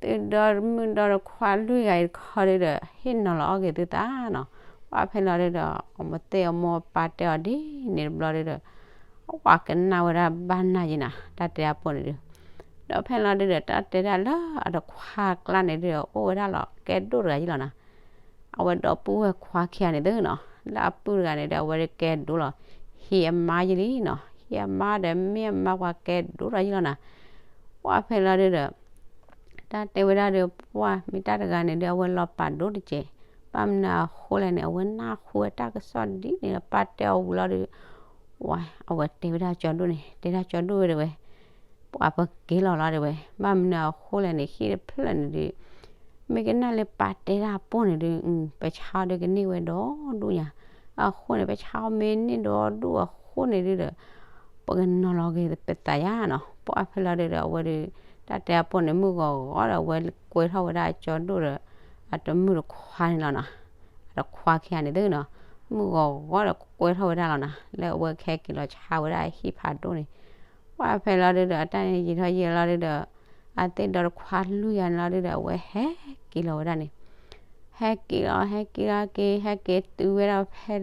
ဒီး သုဒီမုၣ်ဒီတခွါလွံၢ်ဂၤအံၤတခီဒုးဒီး ဟ့ၣ်နီၤလီၤအီၣ်က့ၤသုသးနီၤ. ပှၢ်ဖဲလီၤဒုးဒီး အမ့ၢ်သ့ၣ်အမိၢ်အပၢ်တဲအီၤဒ်န့ၣ်တဘျီဒုးဒီး ပှၢ်ကနၣ်ဝဲဒၣ်ဘၣ်နၢ်ယံၤနၤ တၢ်တဲအပိၢ်န့ၣ်ဒုး. ဒီးဖဲလီၤဒုးဒီး တၢ်တဲဒၣ်လၢအတခွါကျါန့ၣ်ဒုးဒီး အိၣ်ဝဲဒၣ်လီၤကဲဒိၣ်တဂၤယံၤလီၤနၤ. အဝဲဒီပုၢ်ဝဲၢ်ခွါခံဂၤန့ၣ်သ့နီၤ, လၢအပုၢ်တဂၤန့ၣ်ဒီး အဝဲဒုးကဲဒိၣ်လီၤ, ဟံးအမါယံၤလံနီၤ, ဟံးအမါဒီးမ့ၢ်အမါပှၤကဲဒိၣ်ထီၣ်ယံၤလီၤနၤ. ပှၢ်ဖဲလီၤဒုးဒီး တၢ်တဲဝဲဒၣ်ဒီး ပှၢ်မ့ၢ်တၢ်တဂၤန့ၣ်ဒီး အဝဲလီၤပာ်ဒိၣ်တက့ၢ်. ဘၣ်မနုၤအဃိလဲၣ်န့ၣ် အဝဲနၢ်ဟူဝဲတၢ်ကစီၣ်ဒ်န့ၣ်ဒီး ပၢ်တဲအီၤဝံၤလီၤဒီး ဝဲ အဝဲတဲဝဲဒၣ်ကၠီဒိၣ်န့ၣ် တဲဒၣ်ကၠီဒိၣ်ဝဲတဲဝဲ, ပှၢ်ပက့ၤလီၤလီၤတဲဝဲ, ဘၣ်မနုၤအဃိလဲၣ်န့ၣ် ဟံၣ်တဖျၢၣ်န့ၣ်ဒီး မ့ၢ်ကနၣ်လၢပၢ်တဲဒၣ်အပိၢ်န့ၣ်ဒီး ပဆါအီၤဒီးကန့ၢ်ဝဲဒီဒူၣ်ညါ, အဃိန့ၣ် ပဆါအီၤမ့ၢ်န့ၢ်ဒီဒူၣ်အဃိန့ၣ်ဒုးဒီး ပကနီၤလီၤက့ၤပသးယါနီၤ. ပှၢ်ဖဲလီၤဒုးဒီး အဝဲဒီး တၢ်တဲအပိၢ်န့ၣ် မုၢ်ဂီၤဂီၤဒီး အဝဲကွဲထီၣ်ဝဲဒၣ်ကၠီဒိၣ်ဒီး အတမုၣ်တခွါန့ၣ်လီၤနီၤ. အတခွါခံဂၤန့ၣ်သ့နီၤ, မုၢ်ဂီၤဂီၤဒီးကွဲထီၣ်ဝဲဒၣ်လီၤနၤ, လၢအဝဲကဟဲက့ၤလီၤဆါဝဲဒၣ်ဟံၣ်ဖးဒိၣ်န့ၣ်. ပှၢ်ဖဲလီၤဒုးဒီး အတၢ်န့ၣ်ယံာ်ထီၣ်ယံာ်လီၤဒုးဒီး အသ့ၣ်ဒီတခွါလွံၢ်ဂၤန့ၣ်လီၤဒုးဒီး အဝဲဟဲက့ၤလီၤဝဲဒၣ်န့ၣ်, ဟဲက့ၤလီၤ ဟဲက့ၤလီၤက့ၤ ဟဲက့ၤတုၤဝဲဒၣ်ဖဲ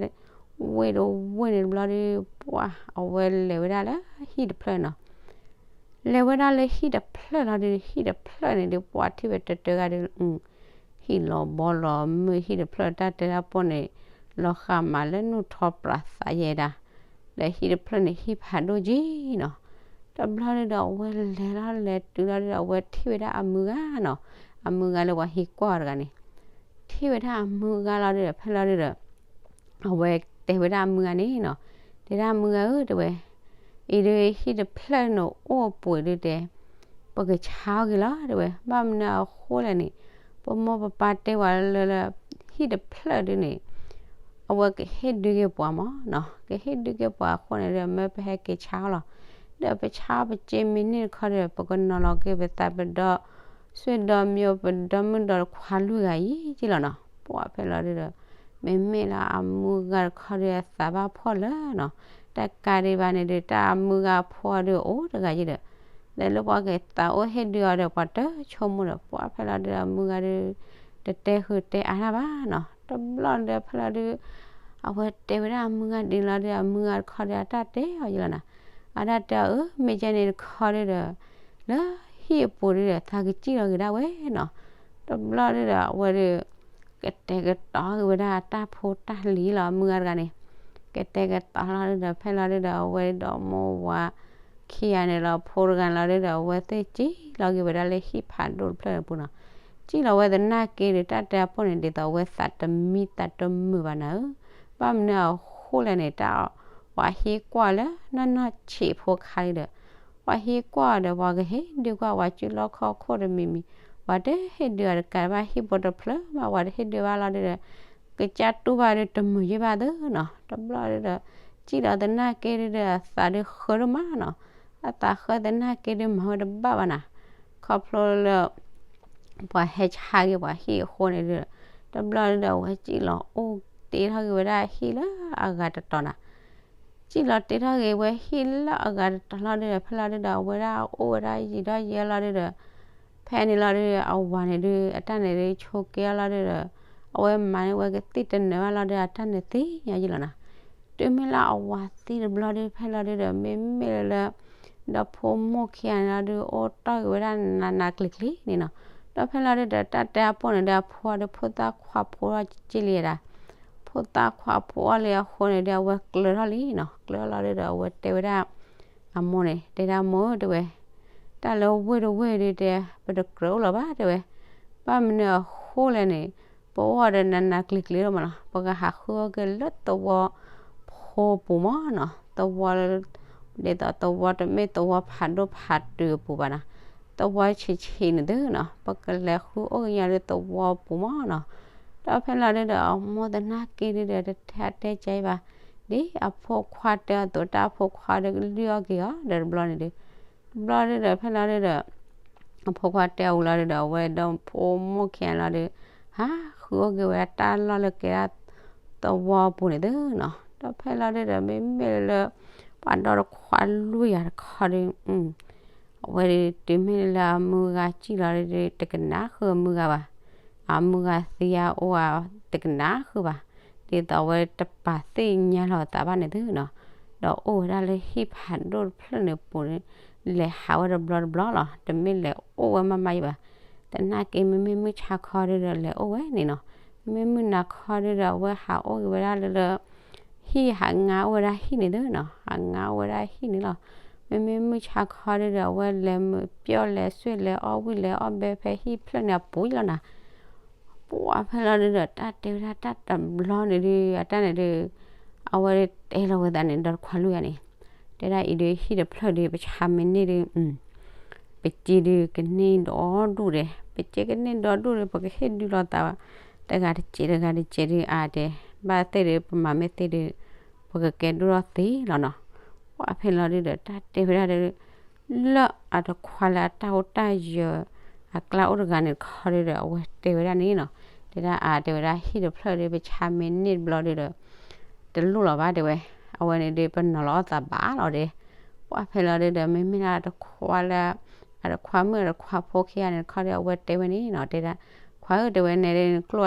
ဝ့ၢ်တဝ့ၢ်န့ၣ်တဘျီဒုး ပှၢ်အဝဲလဲၤဝဲဒၣ်လၢဟံၣ်တဖျၢၣ်နီၤ. လဲၤဝဲဒၣ်လၢဟံၣ်တဖျၢၣ်လီၤဒုး ဟံၣ်တဖျၢၣ်န့ၣ်ဒုး ပှၢ်ထံၣ်ဝဲတၢတၢဂၤဒီး ဟံၣ်လီၤဘီလီၤမုၢ် ဟံၣ်တဖျၢၣ်တၢ်တဲဒၣ်ပိၢ်န့ၣ် လီၤဃာ်မးလၢနူၢ်ထီပြးသးယဲဒၣ်, ဒီးဟံၣ်တဖျၢၣ်န့ၣ် ဟံၣ်ဖးဒိၣ်က့နီၤ. တဘျီဒုးဒီး အဝဲလဲၤလီၤလဲၤတုၤလီၤဒုးဒီး အဝဲထံၣ်ဝဲဒၣ်အမုၢ်ဂၤနီၤ, အမုၢ်ဂၤလၢပှၤဟံးကွၢ်တဂၤန့ၣ်, ထံၣ်ဝဲဒၣ်အမုၢ်ဂၤလီၤဒုးဒီး ဖဲလီၤဒုးဒီး အဝဲတဲဝဲဒၣ်အမုၢ်ဂၤန့ၣ်နီၤ, တဲဒၣ်အမုၢ်ဂၤဧၢ တဲဝဲ, အံၤဒုး ဟံၣ်တဖျၢၣ်န့ၣ်အိၣ်အပူၤဒုးတဲ, ပကဆါအီၤက့ၤလီၤ တဲဝဲ, ဘၣ်မနုၤအဃိလဲၣ်န့ၣ် ပမိၢ်ပပၢ်တဲဝဲလၢ ဟံၣ်တဖျၢၣ်ဒုးန့ၣ် အဝဲကဟ့ၣ်ဒုးက့ၤပှၤမးနီၤ, ကဟ့ၣ်ဒုးက့ၤပှၤအဃိန့ၣ်ဒီး မ့ၢ်ပဟဲက့ၤဆါအီၤလီၤ, ဒီးပဆါအီၤပက့ၤမ့ၢ်န့ၢ်တခီဒီး ပကနီၤလီၤက့ၤပသးပဒီ ဆွေဒီမံၤပဒီမုၣ်ဒီတခွါလွံၢ်ဂၤအံၤက့လီၤနီၤ. ပှၢ်ဖဲလီၤဒုးဒီး မ့မ့ၢ်လၢအမုၢ်ဂၤတခီဒီးအသးဘၣ်ဖှီၣ်လၢာ်နီၤ, တကးဒံးဘၣ်န့ၣ်ဒုး တၢ်အမုၢ်ဂၤဖိအီၤဒုးအိၣ်တဂၤယံၤဒီး ဒီးလၢပှၤကသးအိၣ်ဟ့ၣ်ဒုးအီၤဒီး ပှၤတဆိကမိၣ်ဒီး ပှၢ်ဖဲလီၤဒုးဒီးအမုၢ်ဂၤဒုး တတဲဃုာ်တဲအါတၢ်ဘၣ်နီၤ. တဘျီဒုးဖဲလီၤဒုး အဝဲတဲဝဲဒၣ်အမုၢ်ဂၤဒ်န့ၣ်လီၤဒုး အမုၢ်ဂၤတခီဒီးအတၢ်တဲအီၤယံၤလီၤနီၤ, အတၢ်တဲအီၤအၢ မ့ၢ်ကဲန့ၣ်တခီဒုးဒီး လၢဟံၣ်အပူၤဒုးဒီး သးကစံၣ်လီၤက့ၤဒၣ်ဝဲနီၤ. တဘျီဒုးဒီး အဝဲဒုး ကတဲာ်ကတီၤက့ၤဝဲဒၣ်တၢ်ဖိတၢ်လံၤလီၤ အမုၢ်ဂၤတဂၤန့ၣ်, ကတဲာ်ကတီၤလီၤဒုးဒီး ဖဲလီၤဒုးဒီး အဝဲဒီးမိၢ်ဝၤခံဂၤန့ၣ်လီၤ ဖိတဂၤန့ၣ်လီၤဒုးဒီး အဝဲသ့ၣ်စံၣ်လီၤက့ၤဝဲဒၣ်လၢဟံၣ်ဖးဒိၣ်တဖျၢၣ်အပူၤနီၤ. စံၣ်လီၤဝဲသနာ်က့ဒီး တၢ်တဲအပိၢ်န့ၣ် ဒ်သိးအဝဲသးတမံသးတမုာ်ဘၣ်နၤဧၢ, ဘၣ်မနုၤအဃိလဲၣ်န့ၣ် တၢ်ပှၤဟ့ၣ်ကွၢ်လၢနီၢ်နီၢ်ဆံးဖိခါလံဒီး ပှၤဟ့ၣ်ကွၢ်ဒီး ပှၤကဟ့ၣ်ဒုးကွၢ် ပှၤစုလီၢ်ခီၣ်ခိၣ်တမံၤမံၤ, ပှၤတဟ့ၣ်ဒုးအီၤတကးဘၣ် ဟံၣ်ဖိတဖျၢၣ်မး ပှၤတဟ့ၣ်ဒုးဘၣ်လီၤဒုးဒီး ကစၢ်တူၢ်ဘၣ်ဒုးတမုာ်ယံၣ်ဘၣ်သ့နီၤ. တဘျီဒုးဒီး စံၣ်လီၤသနာ်က့ဒုးဒီး အသးဒုးဃၢဒိၣ်မးနီၤ. အသးဃၢသနာ်က့ဒုးမၤဝဲတဘၣ်ဘၣ်နၤ. ခီဖျိလၢ ပှၤဟဲဆါက့ၤပှၤဟံၣ်အဃိန့ၣ်ဒုး တဘျီဒုးဒီး အဝဲစံၣ်လီၤအိၣ်တ့ထီၣ်က့ၤဝဲဒၣ်ဟံၣ်လၢအဂၤတတီၤနၤ. စံၣ်လီၤတ့ထီၣ်က့ၤဝဲဟံၣ်လၢအဂၤတတီၤလီၤဒုးဒီး ဖဲလီၤဒုးဒီး အဝဲဒၣ်အိၣ်ဝဲဒၣ်ယံာ်ထီၣ်ယံာ်လီၤဒုးဒီး ဖဲန့ၣ်လီၤဒုးဒီး အဝၤန့ၣ်ဒုး အတၢ်န့ၣ်ဒုးဆိးက့အီၤလီၤဒုးဒီး အဝဲမၤန့ၢ်ဝဲကသံၣ်တနၢၤဘၣ်လီၤဒုး အတၢ်န့ၣ်သံညါယံၤလီၤနၤ. တုၤမ့ၢ်လၢအဝၤသံတဘျီဒုး ဖဲလီၤဒုးဒီး မ့မ့ၢ်လၢ ဒီဖိမိၢ်ခံဂၤန့ၣ်လီၤဒုး အိၣ်တီၢ်က့ၤဝဲဒၣ်နးနးကျံၤကျံၤန့ၣ်နီၤ. ဒီးဖဲလီၤဒုးဒီး တၢ်တဲအပိၢ်န့ၣ်ဒီး အဖိအီၤဒီး ဖိသၣ်ခွါဖိထီၣ်က့ၤလံဒၣ်, ဖိသၣ်ခွါဖိအီၣ်လံအဃိန့ၣ်ဒီး အဝဲကျၢၤထီၣ်လံနီၤ. ကျၢၤထီၣ်လီၤဒုးဒီး အဝဲတဲဝဲဒၣ် အမိၢ်န့ၣ် တဲဒၣ်မိၢ်ဧၢ တဲဝဲ, တၢ်လၢဝ့ၢ်တဝ့ၢ်ဒုးတဲ ပတကြၢးအိၣ်လၢၤဘၣ် တဲဝဲ, ဘၣ်မနုၤအဃိလဲၣ်န့ၣ် ပအိၣ်ဒီးနးနးကျံၤကျံၤဒိၣ်မးလီၤ. ပကဟးဃုအီၣ်က့ၤလၢသဝီဖိပူၤမးနီၤ. သဝီ ဒ်သိးသဝီတမ့ၢ်သဝီဖးဒိၣ်ဖးတုၤအပူၤဘၣ်နီၤ, သဝီဆံးဆံးန့ၣ်သုနီၤ, ပကလဲၤဃုအီၣ်က့ၤညါလၢသဝီပူၤမးနီၤ. ဒီးဖဲလီၤဒုးဒီး အမိၢ်သနာ်က့ဒုးဒီး တတဲတဲကဲဘၣ်, ဒ်အဖိခွါတဲအသိး တၢ်အဖိခွါဒီးကလုၢ်အီၣ်က့ၤအီၤဒီးတဘျီန့ၣ်ဒုး တဘျီဒုးဒီး ဖဲလီၤဒုးဒီး အဖိခွါတဲအီၤဝံၤလီၤဒုးဒီး အဝဲဒီဖိမိၢ်ခံဂၤလီၤဒုး ဟးဃုအီၣ်က့ၤဝဲဒၣ်တၢ်လီၢ်လၢကဲဒၣ်သဝီပူၤန့ၣ်သုနီၤ. ဒီးဖဲလီၤဒုးဒီး မ့မ့ၢ်လၢ ပှၤဒီတခွါလွံၢ်ယၤတခီဒုး အဝဲဒုးတုၤမ့ၢ်လၢအမုၢ်ဂၤစံၣ်လီၤဒုး တကနၣ်ဃုာ်အမုၢ်ဂၤဘၣ်, အမုၢ်ဂၤသံအအိၣ်ဧါ တကနၣ်ဃုာ်ဘၣ်, ဒ်သိးအဝဲတပာ်သ့ၣ်ညါလီၤအသးဘၣ်န့ၣ်သုနီၤ. ဒီးအိၣ်ဝဲဒၣ်လၢဟံၣ်ဖးဒိၣ်တဖျၢၣ်န့ၣ်ပူၤန့ၣ် လဲၤဟးဝဲတဘျီတဘျီလီၤ, တမ့ၢ်လဲၤအိၣ်ဝဲမးမးယံၤဘၣ်. သနာ်က့မ့မ့ၢ်မုၢ်ဆါခီဒုးဒီးလဲၤအိၣ်ဝဲန့ၣ်နီၤ, မ့မ့ၢ်မုၢ်နၤခီဒုးဒီး အဝဲဟးအိၣ်က့ၤဝဲဒၣ်လၢလၢ ဟံၣ် ဟးငါအိၣ်ဝဲဒၣ်ဟံၣ်န့ၣ်သုနီၤ, ဟးငါအိၣ်ဝဲဒၣ်ဟံၣ်န့ၣ်လီၤ. မ့မ့ၢ်မုၢ်ဆါခီဒုးဒီး အဝဲလဲၤမုာ်ပျီၢ်လဲၤဆွံၣ်လဲၤအီၣ်ဝံၣ်လဲၤအီၣ်ဘဲဖဲဟံၣ်ဖျၢၣ်န့ၣ်အပူၤလီၤနီၤ. ပှၤဖဲလီၤဒုးဒီး တၢ်တဲဝဲဒၣ်တၢ်တဘျီန့ၣ်ဒုး အတၢ်န့ၣ်ဒုး အဝဲတဲလီၤဝဲသးန့ၣ် ဒီတခွါလွံၢ်ဂၤန့ၣ် တဲဒၣ်အံၤဒုး ဟံၣ်တဖျၢၣ်ဒုး ပဆါမ့ၢ်န့ၢ်ဒုး ပစ့ဒုးကန့ၢ်ဒီဒူၣ်ဒဲး, ပစ့ကန့ၢ်ဒီဒူၣ်ဒီး ပကဟ့ၣ်ဒုးလိာ်သး တဂၤတစဲးတဂၤတစဲးဒုး အါတဲ, ဘၣ်သ့ၣ်ဒုး ပမၤမ့ၢ်သ့ဒုး ပကကဲဒိၣ်ထီၣ်သ့လီၤနီၤ. ပှၤဖဲလီၤဒုးဒီး တၢ်တဲဝဲဒၣ်ဒုး လၢအတခွါလၢအတၢ်အိၣ်တၢ်ယၢၤ အကျါအိၣ်တဂၤန့ၣ်တခီဒုးဒီး အဝဲတဲဝဲဒၣ်န့ၣ်နီၤ, တဲဒၣ်အါတဲဝဲဒၣ် ဟံၣ်တဖျၢၣ်ဒုး ပဆါမ့ၢ်န့ၢ်တဘျီဒုးဒီး တလိၣ်လီၤဘၣ်တဲဝဲ, အဝဲန့ၣ်ဒုး ပနီၤလီၤအီၣ်သးဘၣ်လီၤဒဲး. ပှၤဖဲလီၤဒုးဒီး မ့မ့ၢ်လၢအတခွါလၢ အတခွါမုၣ်အတခွါဖိခံဂၤန့ၣ်တခီဒီး အဝဲတဲဝဲန့ၣ်နီၤ, တဲဒၣ် ခွါဧၢ တဲဝဲ နဲဒုး န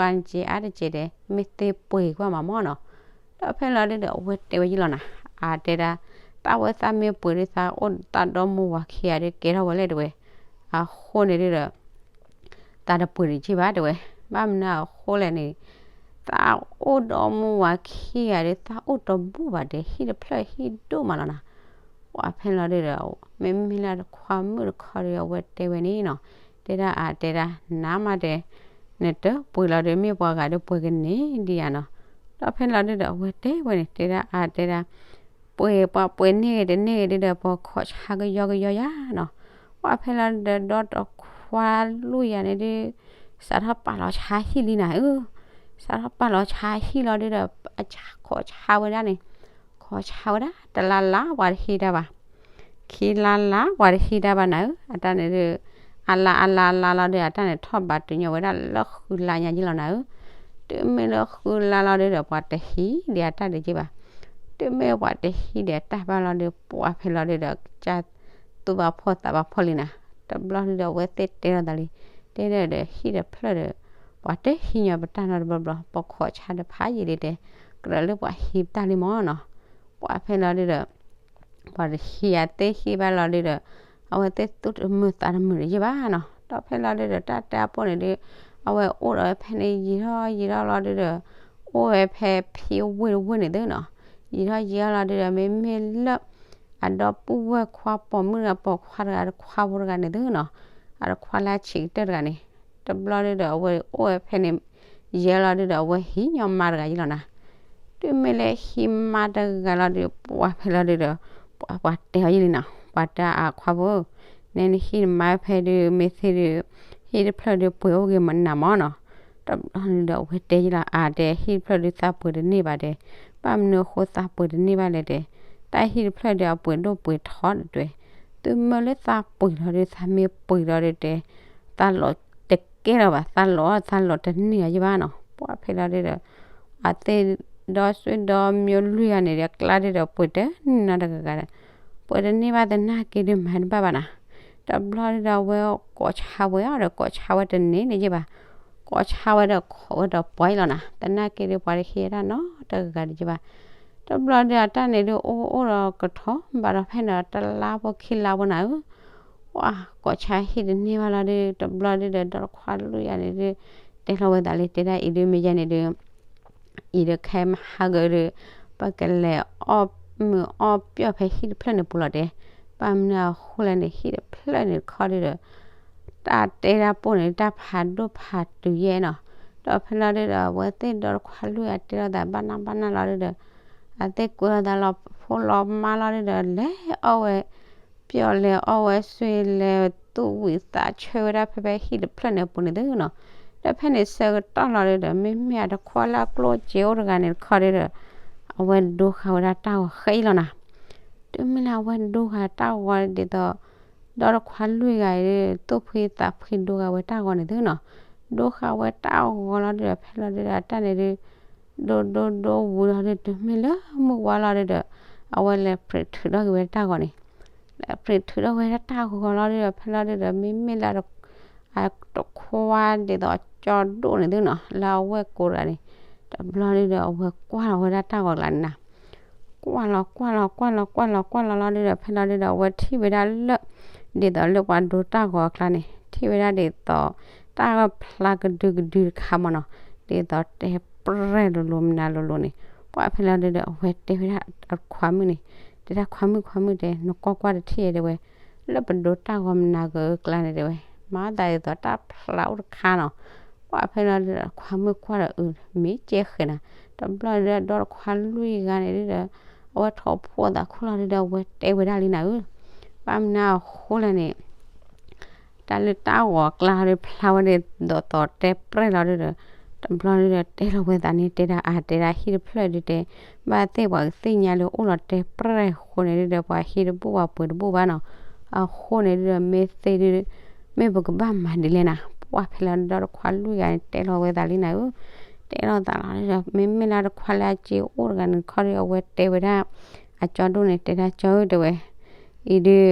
ကျိၣ်အါနစ့အါတစဲးဒဲး မ့ၢ်သ့ပှ့ၤကွၢ်မးမီၢ်နီၤ. ဒီးဖဲလီၤဒုးဒီး အဝဲတဲဝဲယံလီၤနီၤ, အါတဲဒၣ် တၢ်ဝဲသးမ့ၢ်ပှ့ၤဒုး သးအိၣ်သးဒီမါဝၤခံဂၤဒုး ကဲထီၣ်ဝဲလဲၣ်တဲဝဲ, အဃိန့ၣ်ဒုးဒီး သးတပှ့ၤတက့ၢ်ဘၣ်တဲဝဲ, ဘၣ်မနုၤအဃိလဲၣ်န့ၣ် သးအိၣ်ဒီမါဝၤခံဂၤဒီး သးအိၣ်တဘူၣ်ဘၣ်ဒီး ဟံၣ်တဖျၢၣ်ဟံၣ်ဒိၣ်မးလီၤနီၤ. ပှၤဖဲလီၤဒုးဒီး မ့မ့ၢ်လၢတခွါမုၣ်တခီဒီး အဝဲတဲဝဲန့ၣ်နီၤ, တဲဒၣ်အါတဲဒၣ် နၤမးတဲ နတပှ့ၤလီၤဒီး မ့ၢ်ပှၤဂၤဒီးပှ့ၤကန့ၢ်ဒံးဧါနီၤ. ဒီးဖဲလီၤဒုးဒီး အဝဲတဲဝဲန့ၣ် တဲဒၣ်အါတဲဒၣ် ပှ့ၤပှၤပှ့ၤန့ၢ်ဂ့ၤတန့ၢ်ဂ့ၤဒုးဒီး ပှၤခိးဆါကယီကယီယၤနီၤ. ပှၤဖဲလီၤဒုးဒီး ဒီတခွါလွံၢ်ယၤန့ၣ်ဒုး စးထီၣ်ပာ်လီၤဆါဟံၣ်လံနၤဧၢ, စးထီၣ်ပာ်လီၤဆါဟံၣ်လီၤဒုးဒီး အခိးဆါဝဲဒၣ်န့ၣ်, ခိးဆါဝဲဒၣ် တလါလါပှၤတဟံးတၢ်ဘၣ်, ခံလါလါပှၤတဟံးတၢ်ဘၣ်နၤဧၢ, အတၢ်န့ၣ်ဒုး အလါအလါအလါလီၤဒုး အတၢ်န့ၣ်ထီၣ်ဘးတုၤညီဝဲဒၣ်လၢဃုလါညါယံလီၤနၤဧၢ. တုၤမ့ၢ်လၢဃုလါလီၤဒုးဒီး ပှၤတဟံးဒံးအတၢ်ဒံးက့ဘၣ်. တုၤမ့ၢ်ပှၤတဟံးဒံးအတၢ်ဘၣ်လီၤဒုး ပှၤဖဲလီၤဒုးဒီး ကစၢ်သူၣ်ဘၣ်ဖှီၣ်သးဘၣ်ဖှီၣ်လံနၤ. တဘျီဒုးဒီး အဝဲသ့ၣ်တဲလီၤသးလံ, တဲဒၣ်ဒီး ဟံၣ်တဖျၢၣ်ဒီး ပှၤတဟံးညီပတၢ်နီတဘျီဘျီ, ပခိးဆါတဖးယံာ်လံတဲ, ကြၢးလၢပှၤဟံးပတၢ်လံမီၢ်နီၤ. ပှၤဖဲလီၤဒုးဒီး ပှၤတဟံးအသ့ၣ်ဟံးဘၣ်လီၤဒုးဒီး အဝဲသ့ၣ်သူၣ်တမုာ်သးတမုာ်တယံာ်ဘၣ်နီၤ. ဒီးဖဲလီၤဒုးဒီး တၢ်တဲအပိၢ်န့ၣ်ဒုး အဝဲအိၣ်ဒီးဝဲဖဲန့ၣ် ယံာ်ထီၣ်ယံာ်ထီၣ်လီၤဒုးဒီး အိၣ်ဝဲဖဲဖံဝ့ၢ်တဝ့ၢ်န့ၣ်သုနီၤ. ယံာ်ထီၣ်ယံာ်ထီၣ်လီၤဒုးဒီး မ့မ့ၢ်လၢ အဒီပုၢ်ဝဲၢ်ခွါပိာ်မုၣ်တဂၤ ပိာ်ခွါတဂၤ တခွါဖိတဂၤန့ၣ်သုနီၤ. အတခွါလၢဆံးကတၢၢ်တဂၤန့ၣ် တဘျီဒုးဒီး အဝဲအိၣ်ဝဲဖဲန့ၣ် ယံာ်လီၤဒုးဒီး အဝဲဟံးညီမါတဂၤယံလီၤနၤ. တုၤမ့ၢ်လၢဟံးမါတဂၤလီၤဒုး ပှၤဖဲလီၤဒုးဒီး ပှၤပှၤတဲအီၤယံလံနီၤ. ပှၤတဲအခွါဖိဧၢ, နဲနဟံးနမါဖဲဒုး မ့ၢ်သ့ဒုး ဟံၣ်တဖျၢၣ်ဒုးပှ့ၤအိၣ်ဂ့ၤမနုၤမီၢ်နီၤ. တဘျီဒုးဒီး အဝဲတဲယံလီၤ အါတဲ ဟံၣ်တဖျၢၣ်ဒုးသးပှ့ၤတန့ၢ်ဘၣ်တဲ, ဘၣ်မနုၤအဃိသးပှ့ၤတန့ၢ်ဘၣ်လဲၣ်တဲ, တၢ်ဟံၣ်တဖျၢၣ်ဒုး အပှ့ၤဒိၣ်ပှ့ၤထီတတွဲ, သုမ့ၢ်လၢသးပှ့ၤလီၤဒုး သးမ့ၢ်ပှ့ၤလီၤဒုးတဲ သးလီၤတကဲလီၤဘၣ်, သးလီၤ သးလီၤတန့ၢ်အီၤယံဘၣ်နီၤ. ပှၤဖဲလီၤဒုးဒီး အသ့ၣ်ဒီဆွေဒီမျိုးလွံၢ်ဂၤန့ၣ်ဒီး အကျါဒုးဒီး ပှ့ၤတန့ၢ်နီတဂၤဂၤဒီး ပှ့ၤတန့ၢ်ဘၣ်သနာ်က့ဒုး မၤတဘၣ်ဘၣ်နီၤ. တဘျီဒုးဒီး အဝဲကိးဆါဝဲအီၤဒီး ကိးဆါဝဲတန့ၢ်န့ၣ်ယံဘၣ်. ကိးဆါဝဲဒီး ခိးဝဲဒီးပှၤအံၤလီၤနၤ. သနာ်က့ဒုး ပှၤတဟံးတၢ်နီတဂၤဂၤဒံးယံဘၣ်. တဘျီဒီးအတၢ်န့ၣ်ဒုးအိၣ်အိၣ်ဒီးကထီဘၣ်ဒီးဖဲန့ၣ်ဒီးတလါဖိခံလါဖိနၤဧၢ, ပှၤကိးဆါဟံၣ်တန့ၢ်ဘၣ်လီၤဒီး တဘျီဒီးဒီးဒီတခွါလွံၢ်ဂၤန့ၣ်ဒုး တဲလီၤဝဲသးလံ တဲဒၣ်အံၤဒုးမ့ၢ်ယဲန့ၣ်ဒုး အံၤဒုးခဲမဟါကဒီး ပကလဲၤအီၣ်မုာ်အီၣ်ပျီၣ်ဖဲဟံၣ်တဖျၢၣ်န့ၣ်ပူၤလီၤတဲ, ဘၣ်မနုၤအဃိလဲၣ်န့ၣ် ဟံၣ်တဖျၢၣ်န့ၣ်တခီဒီး တၢ်တဲတၢ်ပိၢ်န့ၣ် တၢ်ဖးဒိၣ်ဖးတုၤယဲနီၤ, ဒီးဖဲလီၤဒုးဒီး အဝဲသ့ၣ်ဒီတခွါလွံၢ်ဂၤတဲလီၤသးဘၣ်နၢ်ဘၣ်နၢ်လီၤဒုးဒီး အသ့ၣ်ကွဲလီၤသးလီၤဖိလီၤမါလီၤဒုးဒီး လဲၤအီၣ်ဝဲ ပျီၣ်လဲၤအီၣ်ဝဲစွံလဲၤသူၣ်ဝံၤသးဆၢဝဲဒၣ်ဖဲဖဲဟံၣ်တဖျၢၣ်န့ၣ်အပူၤန့ၣ်သုနီၤ, ဒီးဖဲန့ၣ်ဆၢကတီၢ်လီၤဒုးဒီး မ့မ့ၢ်အတခွါလၢအကျိၣ်စ့အိၣ်တဂၤန့ၣ်တခီဒုးဒီး အဝဲဒိဃာ်ဝဲဒၣ်တၢ်ဂီၤဃဲအံၤလီၤနၤ, တုၤမ့ၢ်လၢအဝဲဒိဃာ်တၢ်ဂီၤဒ်သိး ဒီတခွါလွံၢ်ဂၤအံၤဒုး သူၣ်ဖှံသးဖှံဒိဃာ်ဝဲတၢ်ဂီၤန့ၣ်သုနီၤ, ဒိဃာ်ဝဲတၢ်ဂီၤလီၤဒုးဒီး ဖဲလီၤဒုးဒီးအတၢ်န့ၣ်ဒုး ဒိဒိဒိဝံၤလီၤဒုး တုၤမ့ၢ်လၢမုၢ်ဝါလီၤဒုးဒီး အဝဲလဲၤပြံးထုးထီၣ်က့ၤဝဲတၢ်ဂီၤန့ၣ်, လဲၤပြံးထုးထီၣ်ဝဲဒၣ်တၢ်ဂီၤလီၤဒုးဒီး ဖဲလီၤဒုးဒီး မ့မ့ၢ်လၢ အတခွါဒ်သိးအကၠီဒိၣ်န့ၣ်သုနီၤ လၢအဝဲၢ်ကိးတဂၤန့ၣ်, တဘျီဒုးဒီး အဝဲကွၢ်လီၤဝဲဒၣ်တၢ်ဂီၤကျါန့ၣ်နၤ, ကွၢ်လီၤကွၢ်လီၤကွၢ်လီၤကွၢ်လီၤကွၢ်လီၤလီၤဒုးဒီး ဖဲလီၤဒုးဒီး အဝဲထံၣ်ဝဲဒၣ်လၢ ဒ်သိးလၢပှၤဒိတၢ်ဂီၤအကျါန့ၣ် ထံၣ်ဝဲဒၣ်ဒ်သိး တၢ်ဂီၤဖျါကဒုကဒုတခါမ့ၢ်နီၤ, ဒ်သိးတဲပြဲၢ်လိၤလိၤမနၤလိၤလိၤန့ၣ်, ပှၤဖဲလီၤဒုးဒီး အဝဲတဲဝဲဒၣ်အခွါမုၣ်န့ၣ်, တဲဒၣ်ခွါမုၣ်ခွါမုၣ်တဲ နကွၢ်ကွၢ်တထံၣ်တဲဝဲ လၢပဒိတၢ်ဂီၤမနၤဂၤအကျါန့ၣ်တဲဝဲ, မၤသးဒ်သိးတၢ်ဖျါအိၣ်တခါနီၤ, ပှၤဖဲလီၤဒုးဒီး ခွါမုၣ်ကွၢ်ဒီးအုး မ့ၢ်ကဲဃဲၤနၤ, တဘျီဒုးဒီး ဒီတခွါလွံၢ်ဂၤန့ၣ်ဒုးဒီး အဝဲထီၣ်ဖိသးခိၣ်လီၤဒုးဒီး အဝဲတဲဝဲဒၣ်လံနၤဧၢ, ဘၣ်မနုၤအဃိလဲၣ်န့ၣ် တၢ်လၢတၢ်ဂီၤအကျါဒုးဖျါဝဲဒ်သိးတဲပြဲၢ်လီၤဒုးဒီး တဘျီဒုးဒီးတဲလီၤဝဲသးန့ၣ် တဲဒၣ်အါ တဲဒၣ်ဟံၣ်တဖျၢၣ်ဒုးတဲ ဘၣ်သ့ၣ်ပှၤကသ့ၣ်ညါလၢအိၣ်လီၤတဲပြဲၢ်အဃိန့ၣ်ဒုးဒီး ပှၤဟံးတဘူၣ်ပှၤပှ့ၤတဘူၣ်ဘၣ်နီၤ, အဃိန့ၣ်ဒုးဒီး မ့ၢ်သ့ဒုး မ့ၢ်ပကဘၣ်မၤဒ်လဲၣ်နၤ, ပှၤဖဲလီၤဒီတခွါလွံၢ်ဂၤန့ၣ် တဲလီၤဝဲသးလံနၤဧၢ, တဲလီၤသးလီၤဒုးဒီး မ့မ့ၢ်လၢတခွါလၢအစ့အိၣ်တဂၤန့ၣ်တခီဒီး အဝဲတဲဝဲဒၣ် အကၠီဒိၣ်န့ၣ် တဲဒၣ်ကၠီဧၢတဲဝဲ အံၤဒုး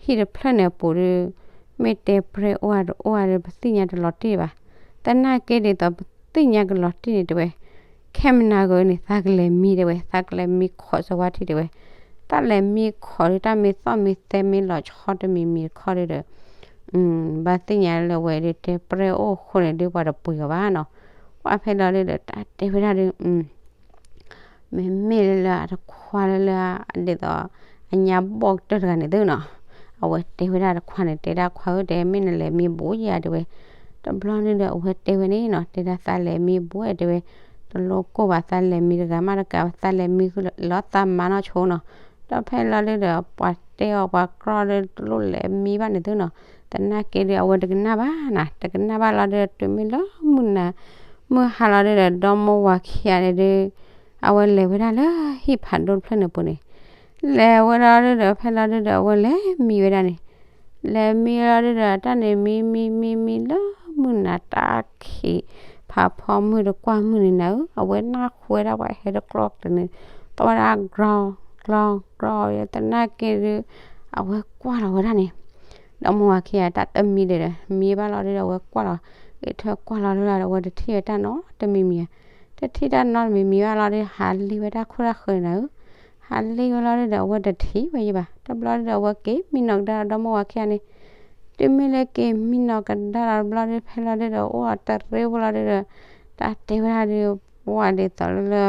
ဟံၣ်တဖျၢၣ်န့ၣ်အပူၤဒုး မ့ၢ်တဲပြဲၢ်အိၣ်ဧါတအိၣ်ဧါဒီး ပသ့ၣ်ညါတလီၤတံၢ်ဘၣ်, သနာ်က့ဒ်သိးပသ့ၣ်ညါကလီၤတံၢ်န့ၣ်တဲဝဲ, ခဲမနၤဂၤန့ၣ် သးကလဲၤမံတဲဝဲ သးကလဲၤမံခိးစီၤဝါထံတဲဝဲ, တၢ်လဲၤမံခိးဒုး တၢ်မ့ၢ်သီၣ်မ့ၢ်သဲမ့ၢ်လီၤဆီတမံၤမံၤတခီဒုးဒီး ဘၣ်သ့ၣ်ညါလၢဝဲဒုး တဲပြဲၢ်အိၣ်အဃိန့ၣ်ဒုး ပှၤတပှ့ၤအီၤဘၣ်နီၤ, ပှၤဖဲလီၤဒုးဒီး တၢ်တဲဝဲဒၣ်ဒုး မ့မ့ၢ်လၢအတခွါလၢလၢ ဒ်သိး အညါဘီၣ်ကတၢၢ်တဂၤန့ၣ်သုနီၤ, အဝဲတဲဝဲဒၣ်တခွါန့ၣ် တဲဒၣ်ခွါဧၢ တဲမ့ၢ်နလဲၤမံဘူးယၤတဲဝဲ, တဘျီန့ၣ်ဒီး အဝဲတဲဝဲန့ၣ်နီၤ တဲဒၣ်သးလဲၤမံဘူးတဲဝဲ, တလိၣ်ကိၢ်ဘၣ် သးလဲၤမံတဂၤမးတကးဘၣ် သးလဲၤမံဃုာ်လီၤသးမါနီၢ်ဆိနီၤ, ဒီးဖဲလီၤဒုးဒီး ပှၤတဲအီၤပှၤကြီဒီး တလိၣ်လဲၤမံဘၣ်န့ၣ်သုနီၤ, သနာ်က့ဒီး အဝဲတကနၣ်ဘၣ်နၤ တကနၣ်ဘၣ်လီၤဒုးဒီး တုၤမ့ၢ်လၢမုၢ်နၤ မုၢ်ဟါလီၤဒုးဒီး ဒီမါဝၤခံဂၤန့ၣ်ဒုး အဝဲလဲၤဝဲဒၣ်လၢဟံၣ်ဖးဒိၣ်တဖျၢၣ်န့ၣ်ပူၤန့ၣ်, လဲၤဝဲဒၣ်ဒုးဒီး ဖဲလီၤဒုးဒီး အဝဲလဲၤမံဝဲဒၣ်န့ၣ်, လဲၤမံလီၤဒုးဒီး တၢ်န့ၣ်မံမံမံမံလၢမုၢ်နၤတၢ်ခံး ဖးဖီမုၢ်တကွၢ်မုၢ်န့ၣ်နၤဧၢ, အဝဲနၢ်ဟူဝဲဒၣ်ပှၤဟဲတကျီကျဲန့ၣ် သီၣ်ဝဲဒၣ်ကြီကြီကြီ သနာ်က့ဒုး အဝဲကွၢ်လီၤဝဲဒၣ်န့ၣ် ဒီမါဝၤခံဂၤတၢ်တမံဒဲးဒီး မံဘၣ်လီၤဒုးဒီး အဝဲကွၢ်လီၤ, ဂဲၤထၢၣ်ကွၢ်လီၤဒုးဒီး အဝဲတထံၣ်ဝဲတၢ်နီတမံၤမံၤဧါ, တထံၣ်တၢ်နီတမံၤမံၤဘၣ်လီၤဒုး ဟးလံဝဲဒၣ်ခိၣ်တၢ်ဃၢၤန့ၣ်နၤဧၢ, ဟးလံဝဲလီၤဒုးဒီး အဝဲတထံၣ်ဝဲယံၤဘၣ်, တဘျီဒုးဒီး အဝဲက့ၤမံနီၤကဒါဒီမါဝၤခံဂၤန့ၣ်, တုၤမ့ၢ်လၢက့ၤမံနီၤကဒါဒီးတဘျီဒုး ဖဲလီၤဒုးဒီး အိၣ်ဒီးတရ့ဖိလီၤဒုးဒီး တၢ်တဲဝဲဒၣ်ဒုး ပှၤဒ်သိးလၢ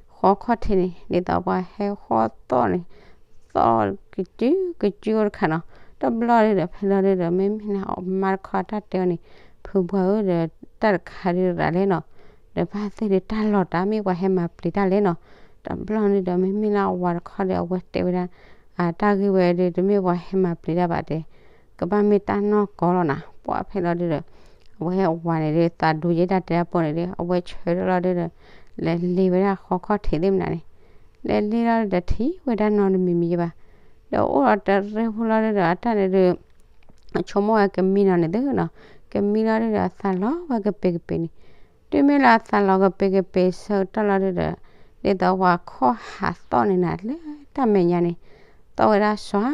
ဃီခီၣ်ထံးန့ၣ် ဒ်သိးပှၤဟဲဃီသီၣ်န့ၣ် သီၣ်ကစုကစုအိၣ်တခါနီၤ, တဘျီဒုးဒီး ဖဲလီၤဒုးဒီး မ့မ့ၢ်လၢအမါတခီတၢ်တဲအီၤန့ၣ် ဖုပှၢ်ဧၢဒီး တၢ်တခါဒုးရၤလဲၣ်နီၤ, ဒီးဘၣ်သ့ၣ်ဒုးတၢ်လီၤတၢ်မ့ၢ်ပှၤဟဲမၤပျံၤတၢ်လဲၣ်နီၤ, တဘျီဒုးဒီး မ့မ့ၢ်လၢအဝၤတခီဒီး အဝဲတဲဝဲဒၣ် အတၢ်ဂ့ၢ်ဝဲဒုး တမ့ၢ်ပှၤဟဲမၤပျံၤတၢ်ဘၣ်တဲ ကဘၣ်မ့ၢ်တၢ်နီၢ်ကီၢ်လီၤနၤ, ပှၤဖဲလီၤဒုးဒီး အဝဲအဝၤန့ၣ်ဒုး သးဒူယဲဒၣ်တဲတၢ်ပိၢ်န့ၣ်ဒုး အဝဲဆၢထၢၣ်လီၤဒုးဒီး လဲၤလ့ဝဲဒၣ်ဃီခီၣ်ထံးသ့ၣ်မနုၤန့ၣ်, လဲၤလ့လီၤဒုးဒီးထံၣ်ဝဲဒၣ်နီတမံၤမံၤယံၤဘၣ်, ဒီးအိၣ်ဒီးတရ့ဖိလီၤဒုးဒီး အတၢ်န့ၣ်ဒုး အဆိကမိၣ်ဝဲကမံနီၤန့ၣ်သုနီၤ, ကမံလီၤဒုးဒီးအသးလီၤဝဲကပ့ၤကပ့ၤန့ၣ်, တုၤမ့ၢ်လၢအသးလီၤကပ့ၤကပ့ၤဆၢကတီၢ်လီၤဒုးဒီး ဒ်သိးပှၤခီၣ်ဟးသီၣ်န့ၣ်နၤလၢတၢ်မဲာ်ညါန့ၣ်, သီၣ်ဝဲဒၣ်စွါ